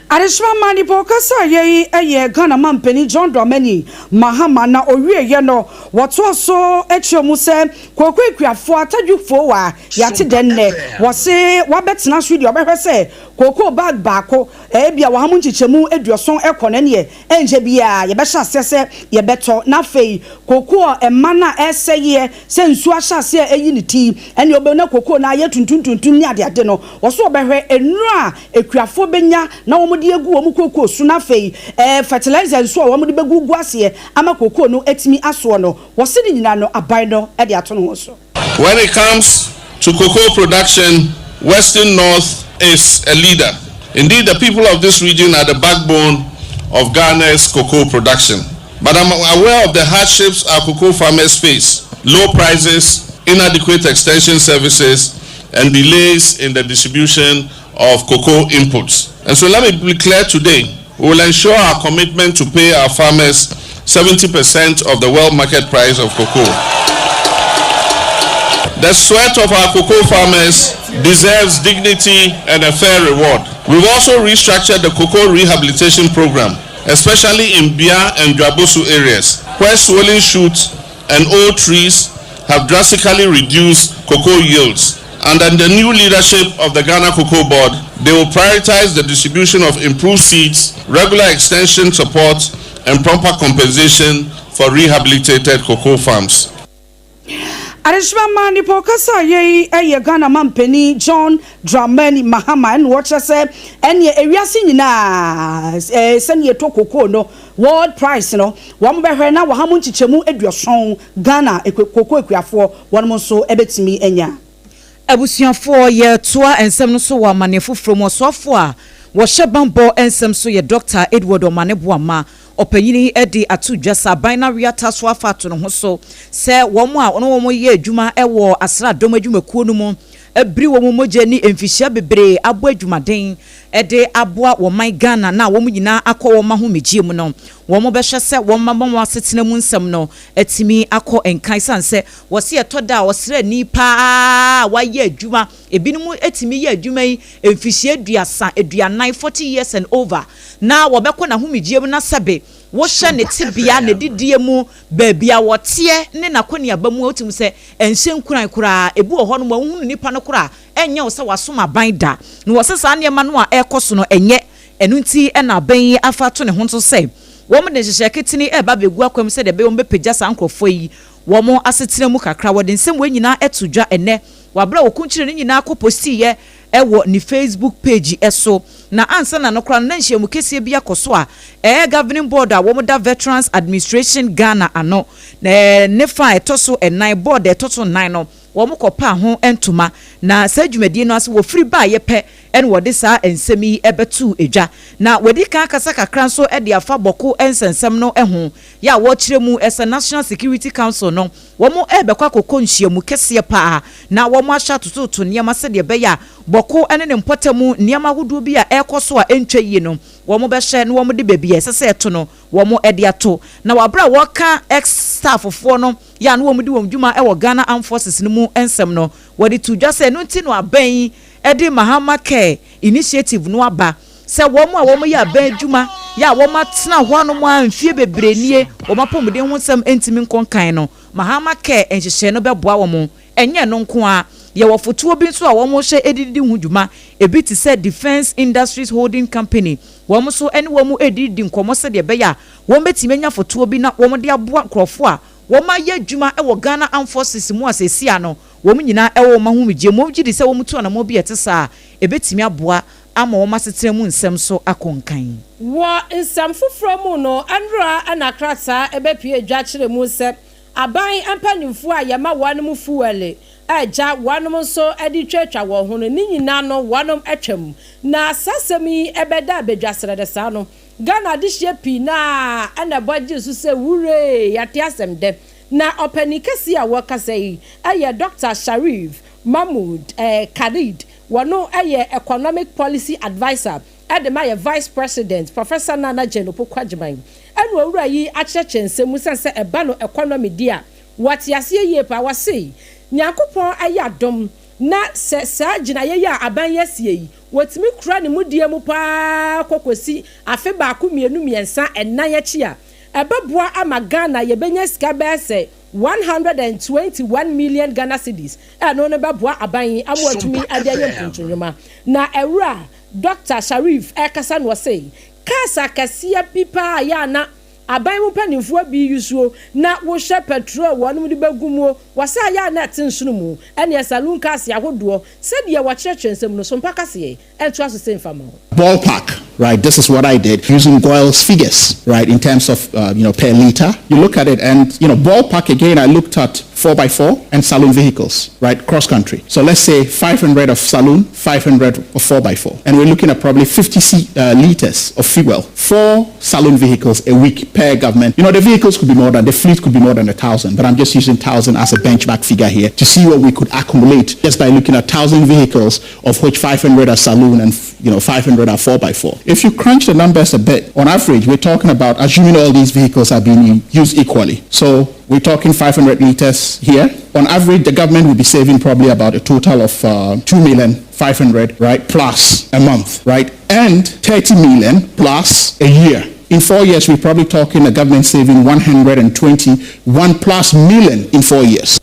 [SPEAKER 1] Adesoma ma nipa ɔkasa yɛ yi yɛ Ghana manpanin John Dramani Mahama na owieɛ no wɔtoa so kyerɛ mu sɛ kooko akuafoɔ atadwofoɔ a yɛate dɛ nnɛ wɔse wabɛtena so deɛ ɔbɛhwɛ sɛ kooko bag baako ebia wɔha mu nkyekyɛmu 70 kɔ no ɛneɛ ɛnkyɛ biara yɛbɛhyɛ aseɛ sɛ yɛbɛtɔ na afei kooko a ɛma no a ɛresɛeɛ sɛ nsuo ahyɛ aseɛ a ɛyi ne ti ɛneɛ wobɛhu na kooko no ayɛ tuntum tuntum ne adeade no wɔse wɔbɛhwɛ nnuro a akuafoɔ bɛnya na wɔde agu wɔn kookoo so na afei fertilizer nso a wɔde bɛgugu aseɛ ama kookoo no atumi asoɔ no, wɔse ne nyinaa no aban no de ato ne ho so.
[SPEAKER 11] When it comes to cocoa production, Western North is a leader. Indeed, the people of this region are the backbone of Ghana's cocoa production. But I'm aware of the hardships our cocoa farmers face: low prices, inadequate extension services, and delays in the distribution of cocoa inputs. And so let me be clear today, we will ensure our commitment to pay our farmers 70% of the world market price of cocoa. The sweat of our cocoa farmers deserves dignity and a fair reward. We've also restructured the cocoa rehabilitation program, especially in Bia and Juaboso areas, where swollen shoots and old trees have drastically reduced cocoa yields. Under the new leadership of the Ghana Cocoa Board, they will prioritize the distribution of improved seeds, regular extension support, and proper compensation for rehabilitated cocoa farms.
[SPEAKER 1] Adehyema ma nipa ɔkasa yɛ yi yɛ Ghana mampanin John Dramani Mahama, ɛna wɔkyerɛ sɛ ɛneɛ ewiase nyinaa sɛneɛ ɛtɔ kokoo no, world price no, wɔn bɛhwɛ na 70% Ghana kokoo akuafoɔ wɔn nso bɛtumi anya.
[SPEAKER 8] Abusuafoɔ, yɛtoa nsɛm no so wɔ amanneɛ foforɔ mu. Ɔsoafoɔ a wɔhyɛ banbɔ nsɛm so yɛ Dr Edward Omane Boamah. Ɔpanyin de ato dwa sɛ aban no aweata so afa ato ne ho so sɛ wɔn a wɔne wɔn yɛ adwuma wɔ asraadɔm adwumakuo no mu abiri wɔn mogya ne mfihyia bebree abɔ adwumaden de aboa wɔn man Ghana na wɔn nyinaa akɔ wɔn ahomegye mu no, wɔn bɛhwɛ sɛ wɔn mama wɔn asetena mu nsɛm no atumi akɔ nkan, san sɛ wɔsi ɛtɔ da a ɔsraani paa wayɛ adwuma, ebinom atumi yɛ adwuma yi mfihyia 30, 40, 40 years and over, na wɔbɛkɔ n'ahomegye mu na sɛbe wohyɛ ne tebea ne didie mu, baabi a wɔteɛ ne n'akɔneaba mu a, wotumi sɛ ɛnhyɛ nkuran koraa. Ebi wɔ hɔ nom a wohunu nipa no koraa, ɛnyɛ wo sɛ wasom aban da. Na wɔsɛ saa nneɛma no a ɛrekɔ so no ɛnyɛ ɛno nti ɛna aban yi afa ato ne ho nso sɛ wɔn de nhyehyɛ ketene ɛreba abɛgu akwam sɛdeɛ ɛbɛyɛ wɔn bɛpagya saa nkurɔfoɔ yi wɔn asetena mu kakra. Wɔde nsɛm wɔn nyinaa ɛto dwa ɛnɛ wabere a wɔkunkyire ne nyinaa kɔ postiiɛ ɛwɔ ne Facebook page ɛso. Na ansa na no koraa no, na nhyiamu kɛseɛ bi akɔ so a ɛyɛ governing board a wɔn da Veterans Administration Ghana ano na ne fa a ɛtɔ so ɛnan, board a ɛtɔ so nnan no, wɔn kɔpa ho ntoma. Na saa dwumadie no ase wɔfiri baayɛ pɛ ɛna wɔde saa nsɛm yi ɛbɛto edwa. Na wɔdi kan kasa kakra nso ɛde afa Bawku nsɛnsɛm no ho yɛ a wɔkyerɛ mu ɛsɛ National Security Council no, wɔn ɛrebɛkɔ akɔkɔ nhyiamu kɛseɛ paa na wɔn ahyɛ atototo nneɛma sɛdeɛ ɛbɛyɛ a Bawku ne ne mpɔtam nneɛma ahodoɔ bi a ɛrekɔ so a ɛntwa yie no, wɔn bɛhyɛ na wɔn de baabi a ɛsɛ sɛ ɛto no wɔn de ato. Na wɔabere a wɔka ex stafffoɔ no yɛ a na wɔn de wɔn dwuma wɔ Ghana Armed Forces no mu nsɛm no, wɔde to dwa sɛ ɛno nti no aban yi de Mahama Care Initiative no aba sɛ wɔn a wɔn yɛ aban adwuma yɛ a wɔn atena hɔ anom a mfie bebree nie, wɔn apɔmuden ho nsɛm ntumi nkɔ nkan no, Mahama Care nhyehyɛ no bɛboa wɔn. Ɛnyɛ no nko a, yɛwɔ fotoɔ bi nso a wɔn hyɛ edidi ho dwuma ebi te sɛ Defence Industries Holding Company, wɔn nso ne wɔn edidi nkɔmɔ sɛdeɛ ɛbɛyɛ a wɔn bɛtumi anya fotoɔ bi na wɔn de aboa nkurɔfoɔ a wɔn ayɛ adwuma wɔ Ghana Armed Forces mu a seesia no wɔn nyinaa ɛwɔ wɔn ahomegye mu. Wɔn gye di sɛ wɔn tu anamɔ bi a ɛte saa ebɛtumi aboa ama wɔn asetena mu nsɛm so akɔ nkan.
[SPEAKER 4] Wɔ nsɛm foforɔ mu no, nwura ɛna krataa ɛbɛpie dwa kyerɛ mu sɛ aban mpanimfoɔ a yɛma wɔn mu fuel ɛgya wɔn nso de twatwa wɔn ho no ne nyinaa no wɔn atwam. Na saa asɛm yi ɛbɛda abadwa srɛdɛ saa no, Ghana adehyeɛ pii naa ɛna ɛbɔ gye so sɛ wuree yɛate asɛm dɛ. Na ɔpanin kɛseɛ a wɔkasa yi ɛyɛ Dr Sharif Mahmood Khalid. Wɔno ɛyɛ economic policy adviser ɛde ma yɛ Vice President Professor Nana Jane Opoku Agyemang. Ɛna owura yi akyerɛkyerɛ nsɛm mu sɛn sɛ ɛba no economy di a wɔte aseɛ yie paa. Wɔse Nyankopɔn ayɛ adom na sɛ saa gyinaeɛ yi a aban yɛ asie yi wɔtumi kura ne mu die mu paa kɔkɔsi afe 1, 2, 3, 4 akyi a, ɛbɛboa ama Ghana yɛbɛnya sika bɛyɛ sɛ 121 million Ghana cedis. Ɛno no bɛboa aban yi ama watumi ade ayɛ mpuntunwuma. Na ɛwura Dr Sharif ɛkasa no, ɔse cars akɛseɛ bi paa yɛ ana aban mu mpanimfoɔ bi yusuo na wohyɛ petrol wɔn de bɛgu mu, wɔsɛ ayɛ a na ɛte nsono mu, ɛne saloon cars ahodoɔ sɛdeɛ wɔkyerɛkyerɛ nsɛm no so mpa kaseɛ ɛntoa so sɛ mfa ma.
[SPEAKER 12] Ballpark, right? This is what I did using GOIL's figures, right? In terms of per liter. You look at it and ballpark again, I looked at 4x4 and saloon vehicles, right? Cross country. So let's say 500 of saloon, 500 of 4x4. And we're looking at probably 50 liters of fuel for saloon vehicles a week per government. The vehicles could be more than, the fleet could be more than 1,000, but I'm just using 1,000 as a benchmark figure here to see what we could accumulate just by looking at 1,000 vehicles, of which 500 are saloon and 500 are 4x4. If you crunch the numbers a bit, on average, we're talking about, assuming all these vehicles are being used equally. So we're talking 500 liters here. On average, the government will be saving probably about a total of 2 million 500, right, plus a month, right, and 30 million plus a year. In 4 years, we're probably talking a government saving 121 plus million in 4 years.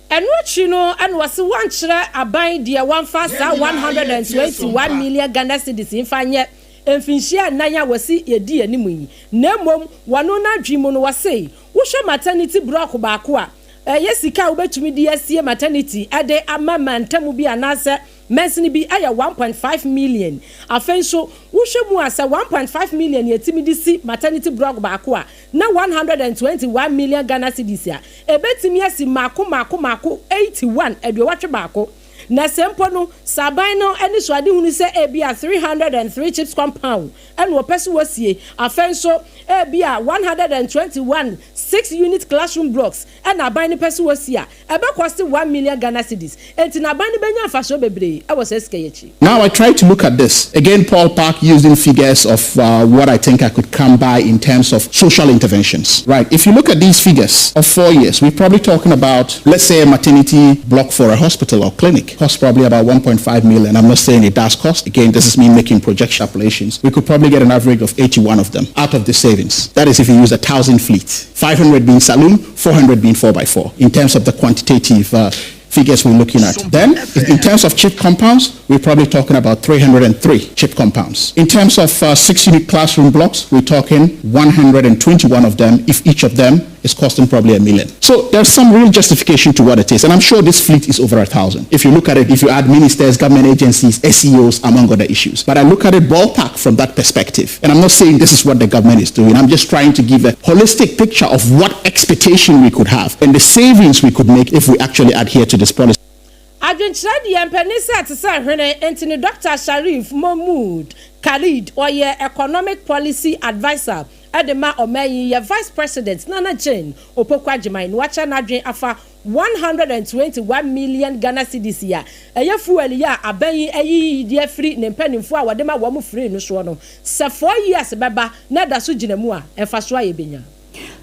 [SPEAKER 4] Ɛno akyi no, ɛna wɔsi wɔnkyerɛ aban deɛ wɔmfa saa 121 million Ghana cedis mfa nyɛ. Mfinhyia nnan a wɔsi yɛdi anim yi, na mmom wɔno n'adwene mu no, wɔse wohwɛ maternity block baako a, ɛyɛ sika a wobɛtumi de asie maternity ɛde ama mantamu bi anaasɛ mansini bi ɛyɛ 1.5 million. Afei nso wohwɛ mu a, sɛ 1.5 million yɛtumi de si maternity block baako a, na 121 million Ghana cedis a ebetumi asi mako mako mako 81, 81. Na sɛ mpo no saban no ani so ade hunu sɛ ebi a 303 CHPS compound ɛna wɔpɛ so wɔsie, afei nso ebi a 121 six unit classroom blocks ɛna aban no pɛ so wɔsie a, ɛbɛkɔ 1 million Ghana cedis. Eti na aban no bɛnya mfasoɔ bebree ɛwɔ sɛ sika yɛ akyi.
[SPEAKER 12] Now I try to look at this again, ballpark, using figures of what I think I could come by in terms of social interventions. Right. If you look at these figures of 4 years, we're probably talking about, let's say, a maternity block for a hospital or clinic costs probably about 1.5 million. I'm not saying it does cost. Again, this is me making projection calculations. We could probably get an average of 81 of them out of the savings. That is if you use 1,000 fleet, 500 being saloon, 400 being 4x4 in terms of the quantitative figures we're looking at. Then, in terms of CHPS compounds, we're probably talking about 303 CHPS compounds. In terms of six-unit classroom blocks, we're talking 121 of them, if each of them is costing probably a million. So there's some real justification to what it is. And I'm sure this fleet is over 1,000. If you look at it, if you add ministers, government agencies, SEOs, among other issues. But I look at it ballpark from that perspective. And I'm not saying this is what the government is doing. I'm just trying to give a holistic picture of what expectation we could have and the savings we could make if we actually adhere to this policy.
[SPEAKER 4] Adwenkyerɛ deɛ, mpanin sɛ te sɛ hwene. Nti ne Dr Sharif Mohmood Khalid, ɔyɛ economic policy adviser ɛde ma ɔman yi yɛ vice president Nana Jane Opoku Agyeman, na wakyɛ n'adwen afa 121 million Ghana cedis a ɛyɛ fuel yi a aban yi ayiyi de afiri ne mpanimfoɔ a wɔde ma wɔn firi no soɔ no, sɛ 4 years bɛba na da so gyina mu a, ɛfa so a yɛbɛnya.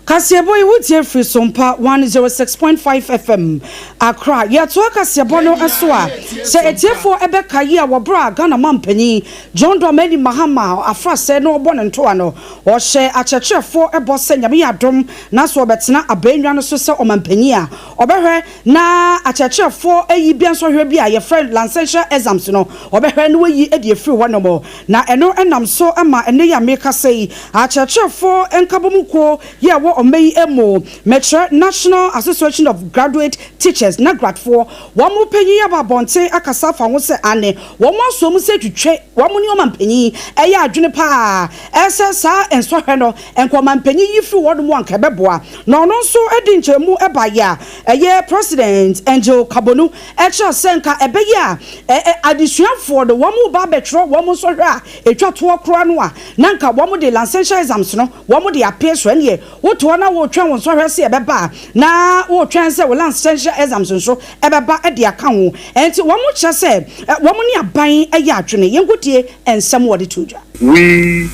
[SPEAKER 1] Kaseɛbɔ yi wotie firi Sompa 106.5 FM Accra. Yɛtoa kaseɛbɔ no so a, sɛ etiefoɔ ɛbɛka yi a, wɔberɛ a Ghana mampanyin John Dramani Mahama afrasɛ na ɔbɔ ne ntoa no, ɔhyɛ akyerɛkyerɛfoɔ ɛbɔ sɛ Nyame yɛ adom na so ɔbɛtena abɛnnwa no so sɛ ɔmampanyin a, ɔbɛhwɛ na akyerɛkyerɛfoɔ ayi bia nsɔhwɛ bi a yɛfrɛ licensure exams no, ɔbɛhwɛ na wayi adi afiri hɔ nom. Na ɛno ɛnam so ama ɛne yɛ ameka sɛ yi akyerɛkyerɛfoɔ nkabom kuo yɛ ɛwɔ ɔma yi mu, mɛkyerɛ National Association of Graduate Teachers, NAGRATfoɔ, wɔn mo panyin aba abɔnten akasa afa ho sɛ ane wɔn aso mu sɛ twitwe wɔn ne ɔma mpanyin ɛyɛ adwene paa ɛsɛ saa nsɔhwɛ no nkɔma mpanyin yi firi wɔn mu anka ɛbɛboa. Na ɔno nso de nkyɛnmu ɛba yɛ a ɛyɛ President Angel Kabonu ɛkyerɛ sɛ nka ɛbɛyɛ a ɛ adesuafoɔ no wɔn mo ba abɛtwerɛ wɔn nsɔhwɛ a etwa toɔ koraa no a, na nka wɔn de licensure exams no wɔn de apee so. Ɛneɛ wotoɔ na wɔretwɛn wɔn nsɔhwɛ sɛ ɛbɛba a, na wɔretwɛn sɛ wɔn licensure exams nso ɛbɛba ɛde aka ho. Ɛnti wɔn kyerɛ sɛ wɔn ne aban ɛyɛ adwene. Yɛn nkotie nsɛm wɔde to dwa.
[SPEAKER 13] We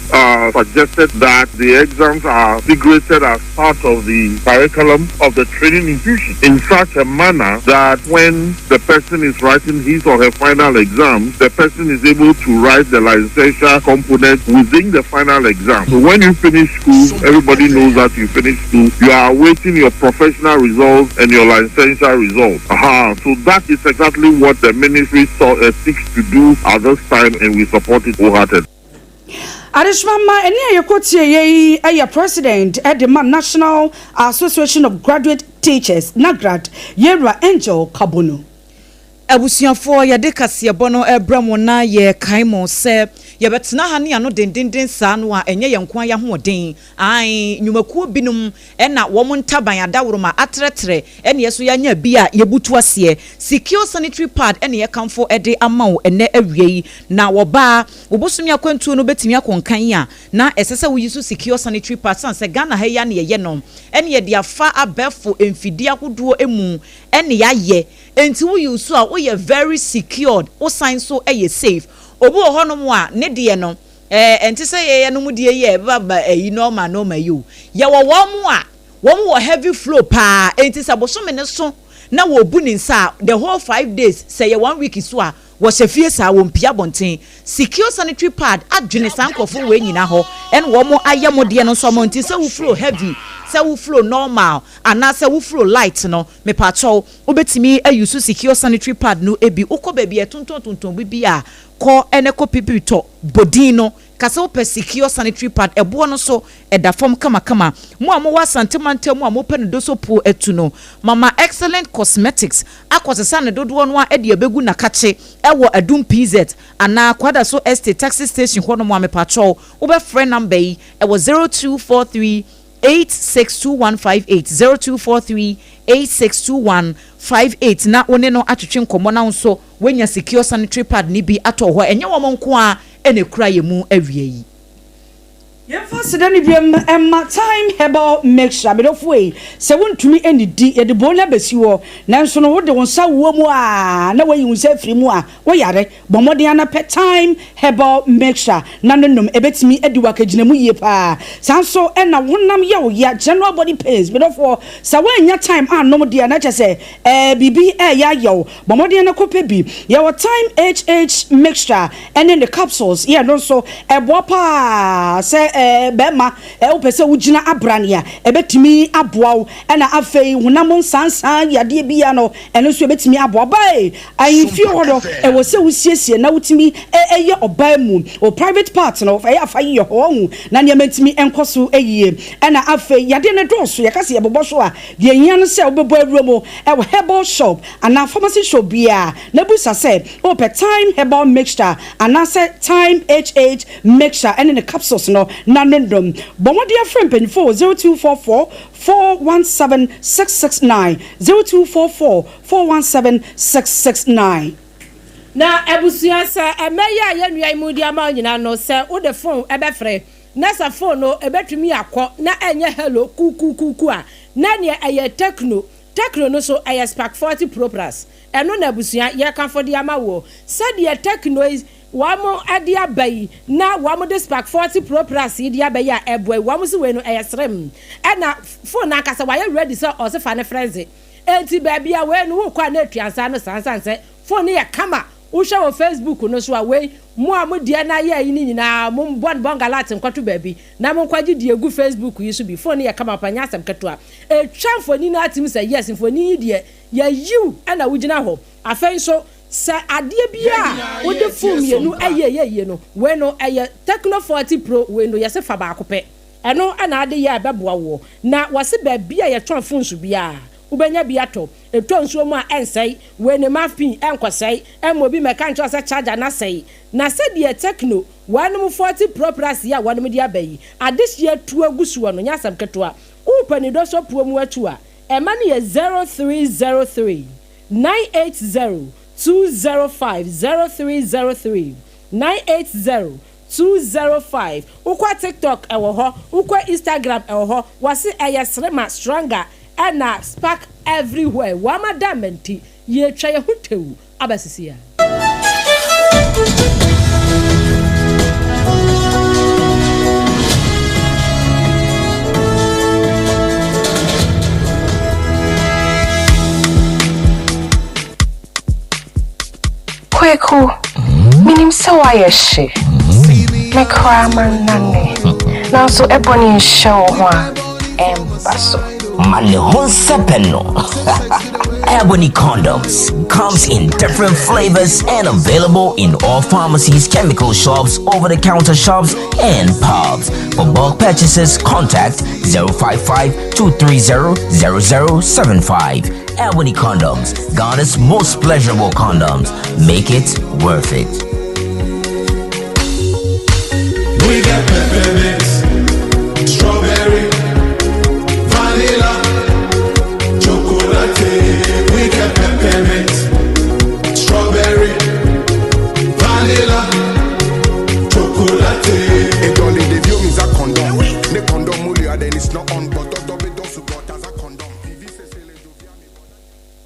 [SPEAKER 13] suggested that the exams are integrated as part of the curriculum of the training institution in such a manner that when the person is writing his or her final exam, the person is able to write the licensure component within the final exam. So when you finish school, everybody knows that you finish school. You are awaiting your professional results and your licensure results. Aha. So that is exactly what the ministry seeks to do at this time, and we support it wholeheartedly.
[SPEAKER 1] Adesumama ɛne a yɛkɔ tie yɛ yi ɛyɛ president ɛde ma National Association of Graduate Teachers, NAGRAT, yɛwura Angel Kabono.
[SPEAKER 8] Abusuafoɔ, yɛde kaseɛbɔ no ɛbrɛ mo na yɛkae mo sɛ yɛbɛtena ha ne ano dendenden saa no a, ɛnyɛ yɛn nko ayɛ ahoɔden ae. Nnwumakuo binom ɛna wɔn ntaban adaworoma atrɛtrɛ ɛne yɛ so yɛanya bi a yɛbutu aseɛ. Secure sanitary pad ɛne yɛkamfo ɛde ama wo ɛnɛ awie yi. Na wɔbaa wɔbosome akwantuo no bɛtumi akɔnkan a, na ɛsɛ sɛ woyi so Secure sanitary pad san sɛ Ghana ha yi a ne yɛyɛ no ɛne yɛde afa abɛɛfo mfidie ahodoɔ mu ɛne yɛayɛ. Nti woyi so a, woyɛ very secured, wosan so ɛyɛ safe. Obi wɔ hɔnom a ne deɛ no ɛnte sɛ yɛyɛ no mu deɛ yɛ ɛbɛba ɛyi normal normal yi o. Yɛwɔ wɔn mu a wɔn wɔ heavy flow paa. Nti sɛ bosome ne so na wɔbu ne nsa a, the whole 5 days, sɛ yɛ one week so a, wɔhyɛ fie saa, wɔn pia abɔnten. Secure sanitary pad adwene saa nkurɔfoɔ wei nyinaa hɔ ɛna wɔn ayɛ mo deɛ no nso ɔmo. Nti sɛ wo flow heavy, sɛ wo flow normal, anaasɛ wo flow light no, mepaakyɛw, wobɛtumi ayi so Secure sanitary pad no ebi. Wokɔ baabi a ɛtontɔn bi a, kɔ ɛne kɔ pipi tɔ bodin no. Ka sɛ wopɛ secure sanitary pad, ɛboɔ no so ɛda fam kamakama. Mo a mowɔ Asante mantam mu a mopɛ no dosopuo atu no, mama Excellent Cosmetics akɔsesa ne dodoɔ no ara de abɛgu Nakakye wɔ Adum PZ anaa Kwadaso Estate taxi station hɔnom a, mepakyɛw wobɛfrɛ number yi ɛwɔ 0243 862158, 0243 862158 na wo ne no atwetwe nkɔmmɔ na wo nso woanya secure sanitary pad no bi atɔ hɔ. Ɛnyɛ wɔn nko ara na ɛkura yɛn mu awia yi.
[SPEAKER 1] Yɛmfa aseda no biom mma Thyme Herbal Mixture. Me dɔfo ei, sɛ wontumi nnidi, yɛde bowl no abɛsi hɔ, nanso no wode wo nsa wɔ mu a na woayi wo nsa afiri mu a, woyare. Bɔ mmɔden ara na pɛ Thyme Herbal Mixture na no nom, ɛbɛtumi adi wo akagyinamu yie paa. Saa nso na honam yɛ wo ya, general body pains, me dɔfoɔ, sɛ woannya thyme annom deɛ a na kyerɛ sɛ ɛɛ biribi reyɛ ayɛ wo. Bɔ mmɔden na kɔpɛ bi. Yɛwɔ Thyme HH Mixture ne ne capsules. Yɛ ɛno nso, ɛboa pa ara sɛ barima wopɛ sɛ wogyina abrane a, ɛbɛtumi aboa wo. Ɛna afei honam nsansaa yadeɛ biara no, ɛno nso ɛbɛtumi aboa. Ɔbaa ei, ahemfie hɔ no, ɛwɔ sɛ wosiesie na wotumi yɛ ɔbaa mu. Wo private part no, ɛyɛ a fa yeyɛ hɔ, wahu, na nneɛma ntumi nkɔ so yie. Ɛna afei yadeɛ no dɔɔso, yɛka sɛ yɛbobɔ so a, deɛ ɛhia ne sɛ wobɛbɔ awura mu wɔ herbal shop anaa pharmacy shop biara na bisa sɛ wopɛ Thyme Herbal Mixture anaasɛ Thyme HH Mixture ne ne capsules no na nonnom. Bɔ mmɔden frɛ mpanyinfoɔ wɔ 0244 417 669, 0244 417 669.
[SPEAKER 4] Na abusua, sɛ ɛmɛ yi a yɛn nua yi mu de ama wo nyinaa no, sɛ wode phone bɛfrɛ na sɛ phone no ɛbɛtumi akɔ na ɛnyɛ hello kuukuukuuku a, na neɛ ɛyɛ Tecno. Tecno no nso ɛyɛ Spark 40 Pro Plus. Ɛno na abusua yɛrekamfo de ama woɔ. Sɛdeɛ Tecno yi wɔn de aba yi na wɔn de Spark 40 Pro Plus yi de aba yi a ɛboa yi, wɔn se wei no ɛyɛ slim. Ɛna phone no ankasa wayɛ ready sɛ ɔse fa no frɛ dze. Enti baabi a wei no wokɔ a na ɛtua nsa ano saa nsan sɛ phone no yɛ kama. Wohwɛ wɔ Facebook no so a, wei, mo a mo deɛ no ayɛ ayi no nyinaa, mo mbɔ no bɔngalat nkɔto baabi na mo nkɔgye deɛ egu Facebook yi so bi. Phone no yɛ kama papa, nyɛ asɛm ketewa. Etwa mfoni no ara tim sɛ yes, mfoni yi deɛ yɛayiw ɛna wogyina hɔ. Afei nso, sɛ adeɛ biara a wode phone mmienu ɛyɛ ɛyɛ yie no, wei no ɛyɛ Tecno 40 Pro, wei no yɛse fa baako pɛ. Ɛno na ade yɛ a ɛbɛboa woɔ. Na wɔse baabi a yɛtɔn phones biara, wobɛnya bi atɔ. Ɛtɔ nsuo mu a ɛnsɛe, wei ne maf pin ɛnkɔsɛe, ɛmma obi mmɛka nkyerɛ wo sɛ charger no asɛe. Na sɛdeɛ Tecno wɔnom 40 Pro Plus yi a wɔnom de aba yi, adehyeɛ atu agu soɔ no nyɛ asɛm ketewa. Wopɛ ne dɔsɔ puo mu atu a, ɛma no yɛ 0303 980 205, 0303 980 205. Wokɔ TikTok ɛwɔ hɔ, wokɔ Instagram ɛwɔ hɔ, wɔse ɛyɛ Srema, Stronger ɛna Spark Everywhere. Wɔama da ma nti yɛtwa yɛn ho tew aba sisi a.
[SPEAKER 14] Kweku, minim sɛ woayɛ hye. Me koraa mannane. Nanso ɛbɔ ne nhyɛ wo ho a, ɛmba so.
[SPEAKER 15] Ma ne ho nsɛpɛ no. Ebony condoms comes in different flavors and available in all pharmacies, chemical shops, over-the-counter shops, and pubs. For bulk purchases, contact 055 230 0075. Ebony condoms, Ghana's most pleasurable condoms. Make it worth it.
[SPEAKER 16] We got peppermint, strawberry, vanilla, chocolate. We got peppermint, strawberry, vanilla, chocolate.
[SPEAKER 5] Etɔli ɖeviwo mi za kɔndɔm. Ne kɔndɔm moli aɖe ni it's not on but dɔdɔ be dɔ sugbɔ ta za kɔndɔm. Vivi sese le dovia mi bɔ.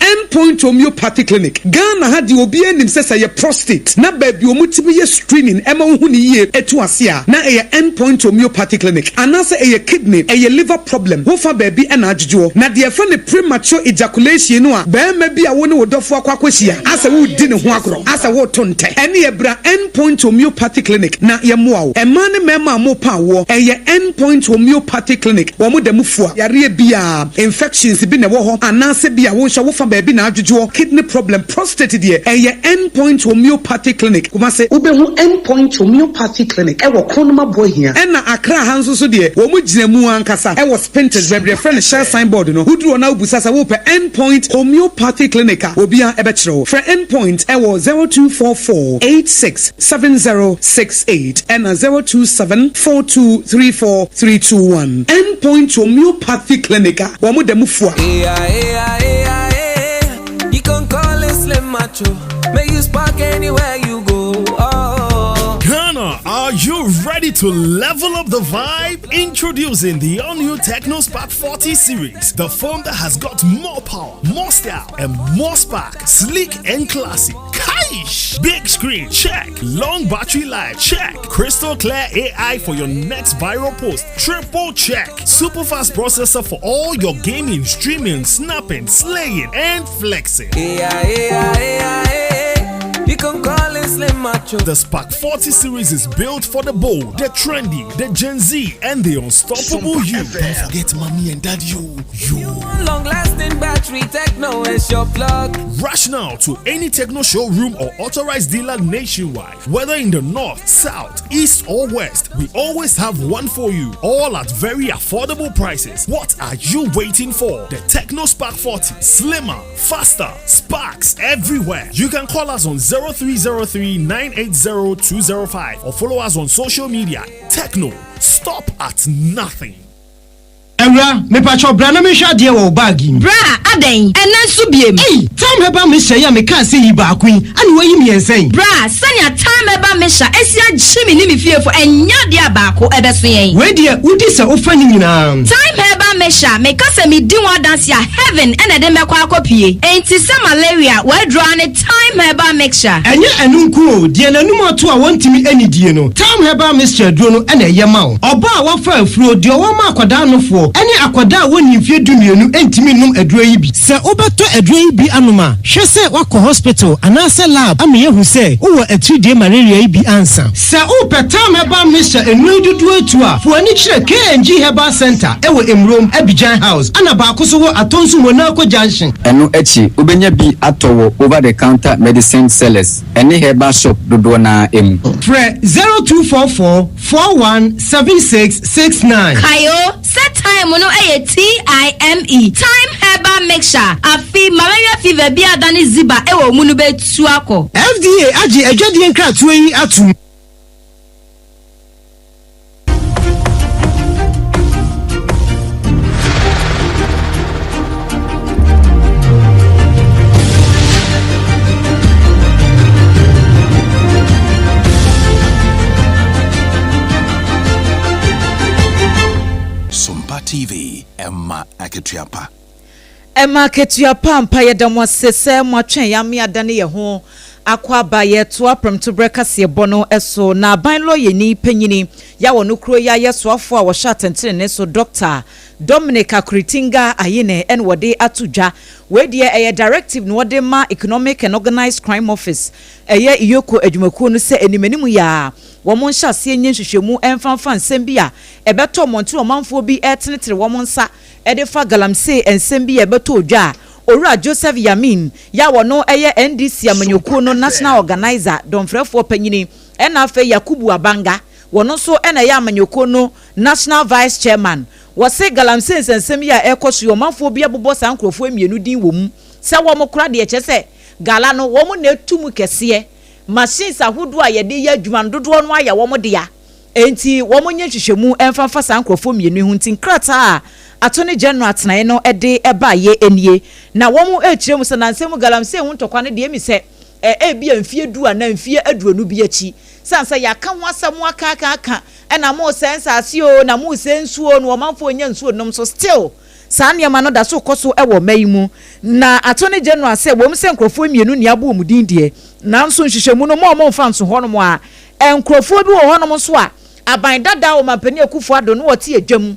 [SPEAKER 17] End Point Homeopathy Clinic, Ghana ha deɛ obiara nim sɛ sɛ ɛyɛ prostate na baabi a wɔtumi yɛ screening ma wohu no yie to ase a, na ɛyɛ End Point Homeopathy Clinic. Anaasɛ ɛyɛ kidney, ɛyɛ liver problem, wofa baabi na adwodwoɔ. Na deɛ yɛfrɛ no premature ejaculation no a barima bi a wo ne wo dɔfoɔ akɔ akɔhyia asɛ woredi ne ho agorɔ, asɛ woreto ntɛ, ɛnneɛ bra End Point Homeopathy Clinic na yɛmmoa wo. Mmaa ne mmarima a morepa awoɔ, ɛyɛ End Point Homeopathy Clinic, wɔn da mu fua yareɛ biara. Infections bi na ɛwɔ hɔ anaasɛ bi a wo nso wofa baabi na adwodwo. dwoɔ, kidney problem, prostate deɛ, ɛyɛ End Point Homeopathy Clinic, Kumasi. Wobɛhu End Point Homeopathy Clinic wɔ Kronum Aboahia. Ɛna Accra ha nso so deɛ, wɔn gyina mu ankasa wɔ Spintex, baabi a yɛfrɛ no Shell sign board no. Woduru hɔ na wobisa sɛ wopɛ End Point Homeopathy Clinic a, obiara bɛkyerɛ wo. Frɛ End Point wɔ 0244 86 7068 ɛna 027 42 34 321. End Point Homeopathy Clinic a wɔn da mu fua.
[SPEAKER 18] You can call it Slim Macho. May you spark anywhere you go. Oh.
[SPEAKER 19] Ghana, are you ready to level up the vibe? Introducing the all new Tecno Spark 40 series, the phone that has got more power, more style, and more spark. Sleek and classy. Kaish! Big screen, check. Long battery life, check. Crystal clear AI for your next viral post, triple check. Super fast processor for all your gaming, streaming, snapping, slaying, and flexing.
[SPEAKER 18] Yeah. You can call it Slim Macho.
[SPEAKER 19] The Spark 40 series is built for the bold, the trendy, the Gen Z, and the unstoppable you. Don't forget mommy and daddy. You. You.
[SPEAKER 18] Long lasting battery, Tecno is your plug.
[SPEAKER 19] Rush now to any Tecno showroom or authorized dealer nationwide. Whether in the north, south, east, or west, we always have one for you. All at very affordable prices. What are you waiting for? The Tecno Spark 40. Slimmer, faster, sparks everywhere. You can call us on 0303 980 205 or follow us on social media. Tecno, stop at nothing.
[SPEAKER 20] Awura, mepakyɛw bra na menhwɛ adeɛ wɔ wo bag yi mu.
[SPEAKER 21] Bra, adɛn? Ɛnnɛ nso biem?
[SPEAKER 20] Ei! Thyme Herbal Mixture yi a mekaa sɛ yi baako yi, ɛna woayi mmiɛnsa yi?
[SPEAKER 21] Bra, sɛnea Thyme Herbal Mixture asi agye me ne me fiefo, ɛnyɛ adeɛ a baako ɛbɛso yɛn.
[SPEAKER 20] Wei deɛ, wodi sɛ wofa ne nyinaa.
[SPEAKER 21] Thyme Herbal Mixture, meka sɛ medi ho adanse a, heaven na ɛde mɛkɔ akɔpue. Enti sɛ malaria, w'aduro ara ne Thyme Herbal Mixture.
[SPEAKER 20] Ɛnyɛ ɛno nko o, deɛ n'anum ato a wɔntumi nnidie no, Thyme Herbal Mixture aduro no na ɛyɛ ma wo. Ɔbaa a wafa afuro, deɛ ɔwɔ ma akwadaa nofoɔ, ne akwadaa a wɔnnii mfeɛ dumienu ntumi nnom aduro yi bi. Sɛ wobɛtɔ aduro yi bi anom a, hwɛ sɛ woakɔ hospital anaasɛ lab ama yɛahu sɛ wowɔ atiridie malaria yi bi ansa. Sɛ wopɛ Thyme Herbal Mixture nnuro yi dodoɔ atu a, fa w'ani kyerɛ KNG Herbal Centre wɔ Emurom, Abidjan House, ɛna baako nso wɔ Atonsu Monaco Junction.
[SPEAKER 22] Ɛno akyi, wobɛnya bi atɔ wɔ over-the-counter medicine sellers ne herbal shop dodoɔ no ara mu.
[SPEAKER 20] Frɛ 0244 41 76 69.
[SPEAKER 21] Kae o, sɛ thyme no yɛ TIME, Thyme Herbal Mixture, afe malaria fever bi a adane ziba wɔ wo mu no bɛtu akɔ.
[SPEAKER 20] FDA agye adwadie nkratoɔ yi atom.
[SPEAKER 23] Sompa TV, ɛma akatua pa.
[SPEAKER 8] Ɛma akatua pa ampa. Yɛda mo ase sɛ moatwɛn yɛn ama yɛadane yɛn ho akɔ aba. Yɛretoa prɛmtoberɛ kaseɛbɔ no so. Na aban lɔyani panyini yɛ a ɔno kuro yi ayɛ soafoɔ a wɔhwɛ atɛntenenee so, Dɔkta Dominic Akuritinga Ayine na wɔde ato dwa. Wei deɛ ɛyɛ directive na wɔde ma Economic and Organised Crime Office, ɛyɛ EOCO adwumakuo no sɛ anim anim yi ara wɔn nhyɛ aseɛ nyɛ nhwehwɛmu mfa mfa nsɛm bi a ɛbɛtɔ mmɔntene ɔmanfoɔ bi retenetene wɔn nsa de fa galamsey nsɛm bi a ɛbɛtɔ dwa a Owura Joseph Yamin yɛ a ɔno yɛ NDC amanyɔkuo no National Organiser, dɔmfrɛfoɔ panyini, ɛna afei Yakubu Abanga, wɔno nso na ɛyɛ amanyɔkuo no National Vice Chairman. Wɔse galamsey nsɛnsɛm yi a ɛrekɔ so yi ɔmanfoɔ bi abobɔ saa nkorɔfoɔ mmienu din wɔ mu sɛ wɔn kora deɛ kyerɛ sɛ gala no wɔn na ɛtu mu kɛseɛ, machines ahodoɔ a yɛde yɛ adwuma no dodoɔ no ara yɛ wɔn dea. Enti wɔnyɛ nhwehwɛmu mfa mfa saa nkurɔfoɔ mmienu yi ho nti nkrataa a Attorney General atenaeɛ no de baeɛ nie. Na wɔrekyerɛ mu sɛ nansa mu galamsey ho ntɔkwa no deɛ ɛmi sɛ ebia mfeɛ du anaa mfeɛ aduonu bi akyi sane sɛ yɛaka ho asɛm aka aka aka ɛna moresɛe nsaase oo na moresɛe nsuo oo na ɔmanfoɔ nnya nsuo nnom so still saa nneɛma no da so rekɔ so wɔ ɔman yi mu. Na Attorney General sɛ ɛwom sɛ nkurɔfoɔ mmienu nni abɔ wɔn din deɛ nanso nhwehwɛmu no mo a wɔmfa nso hɔnom a Nkurɔfoɔ bi wɔ hɔnom nso a, aban dada Ɔmanpanin Akufo Addo na ɔte adwa mu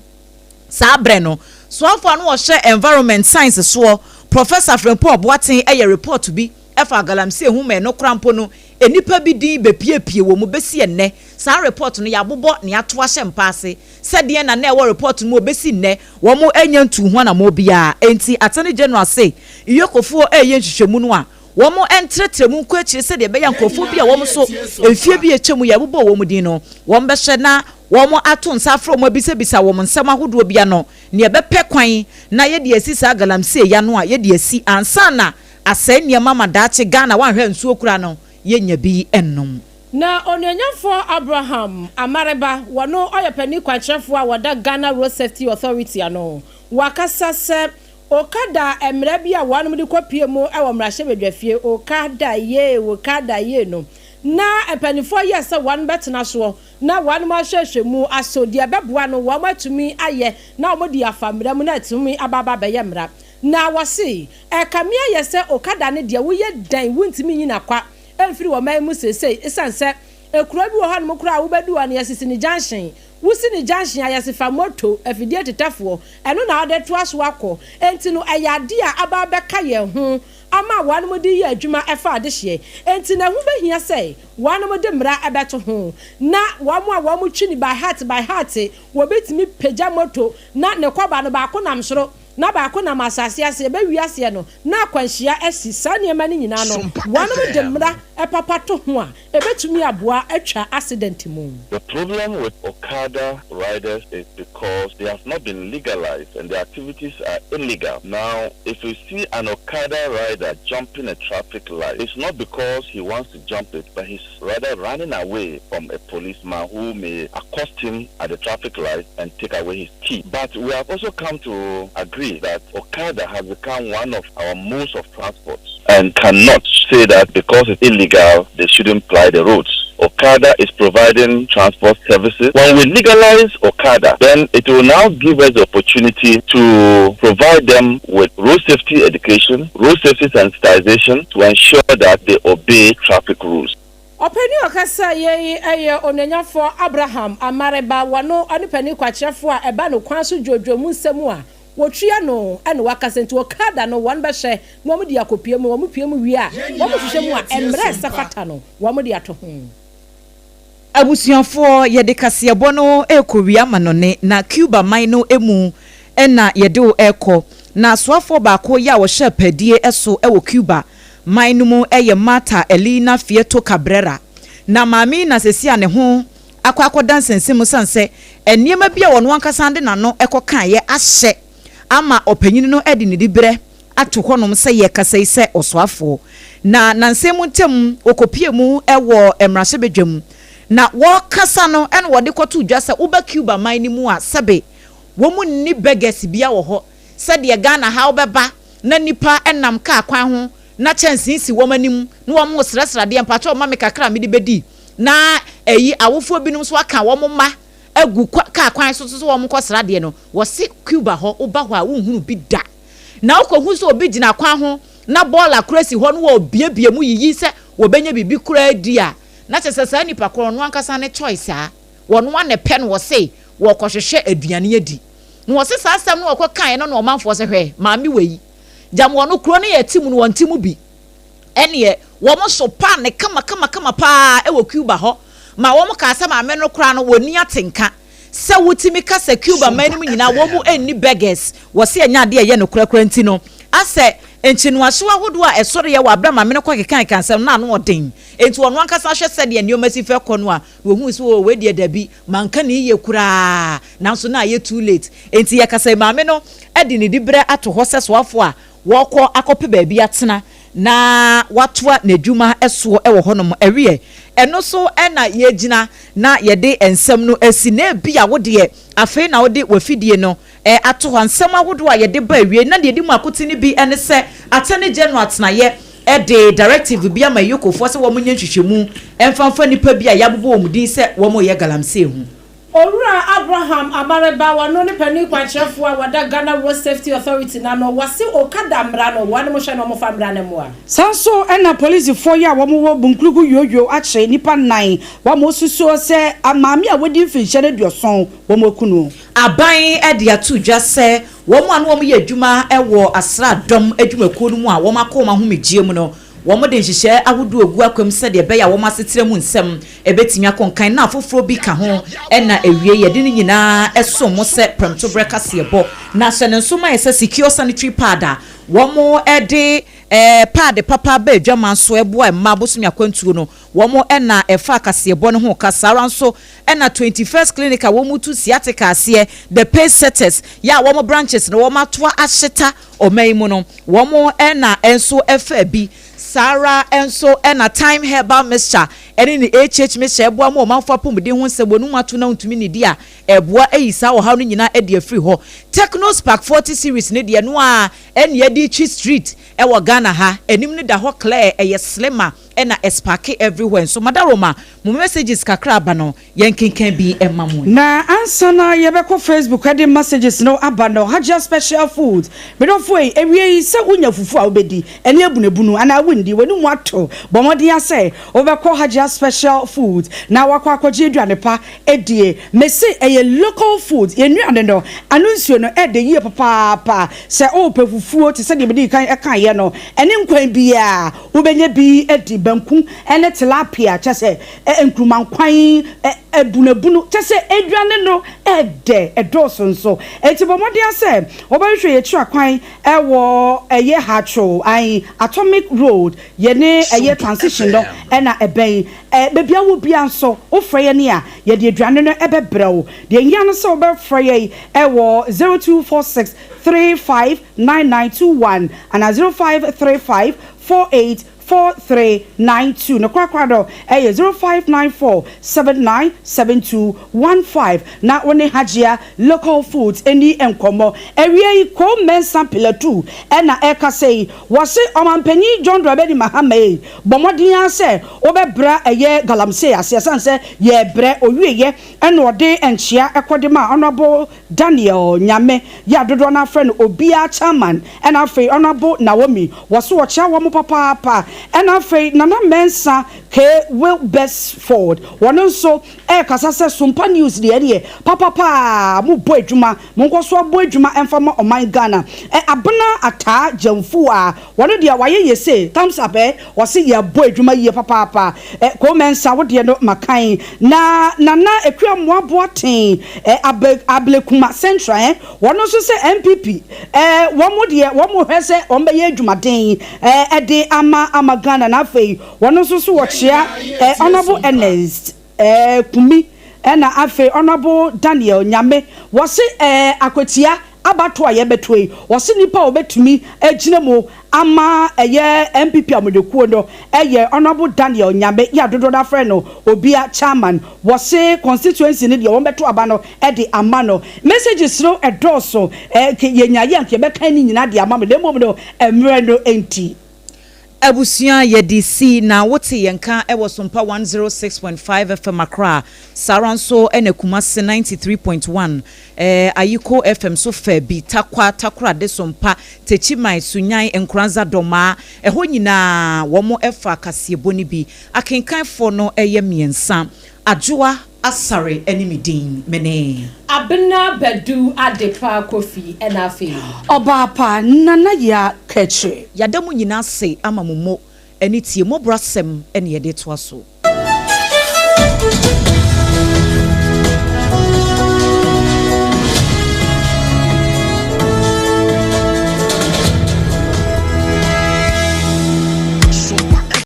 [SPEAKER 8] saa berɛ no. Soafoɔ a na ɔhwɛ Environment Science soɔ, Professor Frimpong Boateng yɛ report bi fa galamsey ho ma ɛno koraa mpo no, nnipa bi din bɛpuepue wɔ mu bɛsi ɛnnɛ. Saa report no yɛabobɔ na yɛato ahyɛ mpa ase sɛ deɛn na na ɛwɔ report no mu bɛsi nnɛ wɔn annya ntuu ho anammɔn biara. Enti Attorney General se EOCOfoɔ reyɛ nhwehwɛmu no a, wɔn ntrɛtrɛ mu nkɔ akyire sɛdeɛ ɛbɛyɛ a nkurɔfoɔ bi a wɔn nso mfeɛ bi a atwa mu yɛbobɔɔ wɔn din no, wɔbɛhyɛ na wɔn ato nsa afrɛ wɔn abisabisa wɔn nsɛm ahodoɔ bi ano na yɛbɛpɛ kwan na yɛde asi saa galamsey yi ano a yɛde asi ansa na asɛe nneɛma ma daakye Ghana wanhwɛ a nsuo koraa no yɛnnya bi nnom.
[SPEAKER 4] Na Onuonyamfoɔ Abraham Amareba, wɔno ɔyɛ panin kwankyerɛfoɔ a wɔda Ghana Road Safety Authority ano, wakasa sɛ Okada mmara bi a wɔnom de kɔ pie mu wɔ mmarahyɛbadwafie, Okada yee, Okada yee no, na mpaninfoɔ yɛɛ sɛ wɔn bɛtena soɔ na wɔnom ahwɛhwɛ mu aso deɛ ɛbɛboa no wɔn atumi ayɛ na wɔn de afa mmara mu na atumi aba aba abɛyɛ mmara. Na wɔse ɛkame ayɛ sɛ Okada no deɛ woyɛ dɛn wontumi nyi no akwa mfiri wɔ man mu seesei esiane sɛ ekuro bi wɔ hɔnom koraa a wobɛdu hɔ no yɛsisi no junction Wosi no junction a yɛse fa moto, afidie tetɛfoɔ, ɛno na wode toa so akɔ. Enti no ɛyɛ adeɛ a aba abɛka yɛn ho ama wɔnom de yɛ adwuma ɛfa adehyeɛ. Enti no ɛho bɛhia sɛ wɔnom de mmara bɛto ho na wɔn a wɔn twi no by heart by heart wɔbɛtumi pagya moto na ne kɔba no baako nam soro na baako nam asase ase, ɛbɛwie aseɛ no na akwanhyia asi. Saa nneɛma no nyinaa no wɔnom de mmara papa to ho a, ɛbɛtumi aboa atwa accident mu.
[SPEAKER 2] The problem with Okada riders is because they have not been legalized and their activities are illegal. Now, if you see an Okada rider jumping a traffic light, it's not because he wants to jump it, but he's rather running away from a policeman who may accost him at the traffic light and take away his key. But we have also come to agree that Okada has become one of our modes of transport and cannot say that because it's illegal, they shouldn't ply the roads. Okada is providing transport services. When we legalize Okada, then it will now give us the opportunity to provide them with road safety education, road safety sensitization to ensure that they obey traffic rules.
[SPEAKER 4] Ɔpanin a ɔkasa yei yɛ Onuonyafoɔ Abraham Amareba, wɔno ɔne panin kwakyerɛfoɔ a ɛba no kwan so dwoodwoo mu nsɛm a wɔtua no na wakasa nti Okada no wɔn bɛhwɛ na wɔn de akɔpue mu, wɔn pue mu wie a wɔn hwehwɛ mu a mmerɛ a ɛsɛ fata no wɔn de ato ho.
[SPEAKER 8] Abusuafoɔ, yɛde kaseɛbɔ no rekɔwie amanɔne, na Cuba man no mu na yɛde wo rekɔ. Na soafoɔ baako yɛ a ɔhyɛ apadie so wɔ Cuba man no mu yɛ Marta Elena Fieto Cabrera. Na maame yi na seesei a ne ho akɔ akɔda nsɛnsɛm mu esiane sɛ nneɛma bi a ɔno ankasa de n'ano kɔkaeɛ ahyɛ ama ɔpanyin no de ne diberɛ ato hɔnom sɛ yɛrekasa yi sɛ ɔsoafoɔ. Na nnansa yi mu ntam wɔkɔpuee mu wɔ mmarahyɛbadwam na wɔrekasa no na wɔde kɔtoo dwa sɛ woba Cuba man no mu a sɛbe wɔn nni beggars biara wɔ hɔ sɛdeɛ Ghana ha wobɛba na nnipa nam kaa kwan ho na kyɛnsee si wɔn anim na wɔn resrɛsrɛ adeɛ, mpakyɛw ma me kakra a mede bɛdi, na ɛyi awofoɔ binom nso aka wɔn mma agu kaa kwan so sɛ wɔn nkɔsrɛ adeɛ no, wɔse Cuba hɔ woba hɔ a wonhunu bi da. Na wokɔhu sɛ obi gyina kwan ho na bɔɔla koraa si hɔ na wɔrebuebue mu yiyi sɛ wɔbɛnya biribi koraa adi a, na kyerɛ sɛ saa nipa korɔ ɔno ankasa ne choice a wɔno ara na ɛpɛ no wɔse wɔrekɔhwehwɛ aduane adi. Na wɔse saa asɛm no wɔkɔ kaeɛ no na ɔmanfoɔ sɛ hwɛ maame wei gyam wɔn kuro no yɛ te mu no wɔn te mu bi ɛneɛ wɔn so pa ne kama kama kama paa ɛwɔ Cuba hɔ ma wɔn kaa sɛ maame no koraa no wɔnni atenka sɛ wotumi ka sɛ Cuba man no mu nyinaa wɔn mu nni beggars wɔse ɛnyɛ adeɛ ɛyɛ no korakora nti no asɛ nkyenoahyew ahodoɔ a ɛsɔreɛ wɔ aberɛ maame no kɔ keka nsɛm no ano ɔden enti wɔn ankasa hwɛ sɛdeɛ nneɛma si fɛ kɔ no a Wɔhuu sɛ oo wei deɛ dabi, manka no yiye koraa, nanso na ayɛ too late. Enti yɛkasa yi maame no de ne diberɛ ato hɔ sɛ soafoɔ a wɔrekɔ akɔpɛ baabi atena na watoa n'adwuma soɔ wɔ hɔnom. Ɛweɛ, ɛno so na yɛgyina na yɛde nsɛm no asi. Na ebia wo deɛ afei na wode w'afidie no ato hɔ. Nsɛm ahodoɔ a yɛde ba awiei na deɛ ɛdi mu akoten no bi ne sɛ Attorney General atenaeɛ de directive bi ama EOCOfoɔ sɛ wɔnyɛ nhwehwɛmu mfa mfa nnipa bi a yɛabobɔ wɔn din sɛ wɔreyɛ galamsey ho.
[SPEAKER 4] Owura Abraham Amareba, wɔno ne panin kwankyerɛfoɔ a wɔda Ghana Road Safety Authority no ano, wɔse Okada mmara no, wɔnom hwɛ na wɔfa mmara no mmoa.
[SPEAKER 1] Saa nso na polisifoɔ yi a wɔwɔ Bunkpurugu Yuoyuo akyere nnipa nnan wɔn wɔsusuo sɛ maame a wadi mfinhyia no aduoson wɔn aku no.
[SPEAKER 8] Aban de ato dwa sɛ wɔn a na wɔyɛ adwuma wɔ asraadɔm adwumakuo no mu a wɔakɔ wɔn ahomegyeɛ mu no, Wɔde nhyehyɛɛ ahodoɔ gu akwan mu sɛdeɛ ɛbɛyɛ a wɔn asetena mu nsɛm bɛtumi akɔ nkan na afoforɔ bi ka ho na awiei yɛde ne nyinaa som mo sɛ prɛmtoberɛ kaseɛbɔ. Na hyɛ no nso ma yɛ sɛ Secure Sanitary Pad a wɔde paade papa ba adwaman so boa mmaa bosome akwantuo no, wɔn na ɛfa kaseɛbɔ no ho ka. Saa ara nso na 21st Clinic a wɔtu sciatica aseɛ, The Pace Setters, yɛ a wɔn branches no wɔatoa ahyeta ɔman yi mu no, wɔn na nso ɛfa bi. Saa ara nso na Thyme Herbal Mixture ne ne HH Mixture boa ma ɔmanfo apɔmuden ho nsɛm, wɔn mu ato na wontumi nnidi a, ɛboa ayi saa ɔhaw no nyinaa adi afiri hɔ. Tecno Spark 40 Series no deɛ, ɛno ara na yɛde retwi street wɔ Ghana ha. Anim no da hɔ clear, ɛyɛ slimmer na ɛsparke everywhere nso. Madaroma, mo messages kakra aba no, Yɛnkenkan bi mma mo ɛ.
[SPEAKER 1] Na ansa na yɛbɛkɔ Facebook de messages no aba no, Hajia Special Foods, me dɔfo ei, awie yi sɛ wonya fufu a wobɛdi, ɛne abunabunu anaa wondi, w'anim ato, bɔ mmɔden ara sɛ wobɛkɔ Hajia Special Foods na woakɔ akɔgye aduane pa adie. Mese ɛyɛ local food, yɛn nnuane no, ano nsuo no ɛdɛ yie papaapa. Sɛ wopɛ fufuo te sɛ deɛ medii kan kaeɛ no, ɛne nkwan biara wobɛnya bi adi, banku ne tilapia, kyerɛ sɛ Nkruma nkwan, abunabunu, kyerɛ sɛ aduane no dɛ, ɛdɔɔso nso. Enti bɔ mmɔden ara sɛ wobɛhwehwɛ yɛn akyiri akwan wɔ ɛyɛ Hatcho, ae, Atomic Road, yɛne ɛyɛ Transition no na ɛbɛn. Baabi a wowɔ biara nso, wofrɛ yɛn a, yɛde aduane no bɛbrɛ wo. Deɛ ɛhia ne sɛ wobɛfrɛ yɛn wɔ 0246 35 9921 anaa 0535 48 4392. Ne korakora no yɛ 0594 797215 na wo ne Hajia Local Foods nni nkɔmmɔ. Awiei, Ko Mensah Pilatu na ɛrekasa yi. Wɔse Ɔmanpanyin John Dramani Mahama ei, bɔ mmɔden ara sɛ wobɛbra ɛyɛ galamsey ase ɛsiane sɛ yɛrebrɛ. Ɔwieɛ na ɔde nkyea kɔde maa Honourable Daniel Nyame yɛ a dodoɔ no ara frɛ no Obiara Chairman ɛna afei Honourable Naomi wɔ so ɔkyea wɔn papaapa ɛna afei Nana Mensah K Wilbersford wɔn nso ɛrekasa sɛ Sompa News deɛ ɛdeɛ papapaa mo bɔ adwuma mo nkɔ so abɔ adwuma ɛmfa ma ɔman Ghana ɛ Abena Ataa Gyamfuaa wɔn deɛ wayɛ yie sei thumbs up ɛ Ɔse yɛbɔ adwuma yie papaapa eh Koo Mensah wo deɛ no makan na Nana Akua Mmoa Boateng eh Abe Ablekuma Central eh wɔn nso sɛ NPP eh wɔn deɛ wɔn hwɛ sɛ wɔn bɛyɛ adwumaden eh ɛde ama ama Ghana na afei wɔn nso so wɔkyea eh Honourable Ernest eh Kumi ɛna afei Honourable Daniel Nyame wɔse eh Akwatia abatoɔ a yɛbɛtoɔ yi wɔse nipa a wɔbɛtumi agyina mu ama ɛyɛ NPP amanyɔkuo no yɛ Honourable Daniel Nyame yɛ a dodoɔ no ara frɛ no Obia Chairman. Wɔse constituency no deɛ wɔbɛto aba no de ama no. Messages no dɔɔso, yɛnyaeɛ a anka yɛbɛkan ne nyinaa de ama mo na mmom no mmerɛ no nti.
[SPEAKER 8] Abusua yɛde si na wote yɛn nka wɔ Sompa 106.5 FM Accra, saa ara nso na Kumasi 93.1, Ayiko FM so fɛ bi, Tarkwa, Takoradi, Sompa, Techiman, Sunyani, Nkoranza, Dɔmaa, ɛhɔ nyinaa wɔn fa kaseɛbɔ no bi. Akenkanfoɔ no yɛ mmiɛnsa, Adwoa Asare ne me din, me ne.
[SPEAKER 4] Abena Badu Adepa Kofi ɛna afei.
[SPEAKER 1] Ɔbaapa Nana Yaa Kɛkyere.
[SPEAKER 8] Yɛada mo nyinaa ase ama mo mo ani tie. Mmɔborɔ asɛm na yɛde retoa so.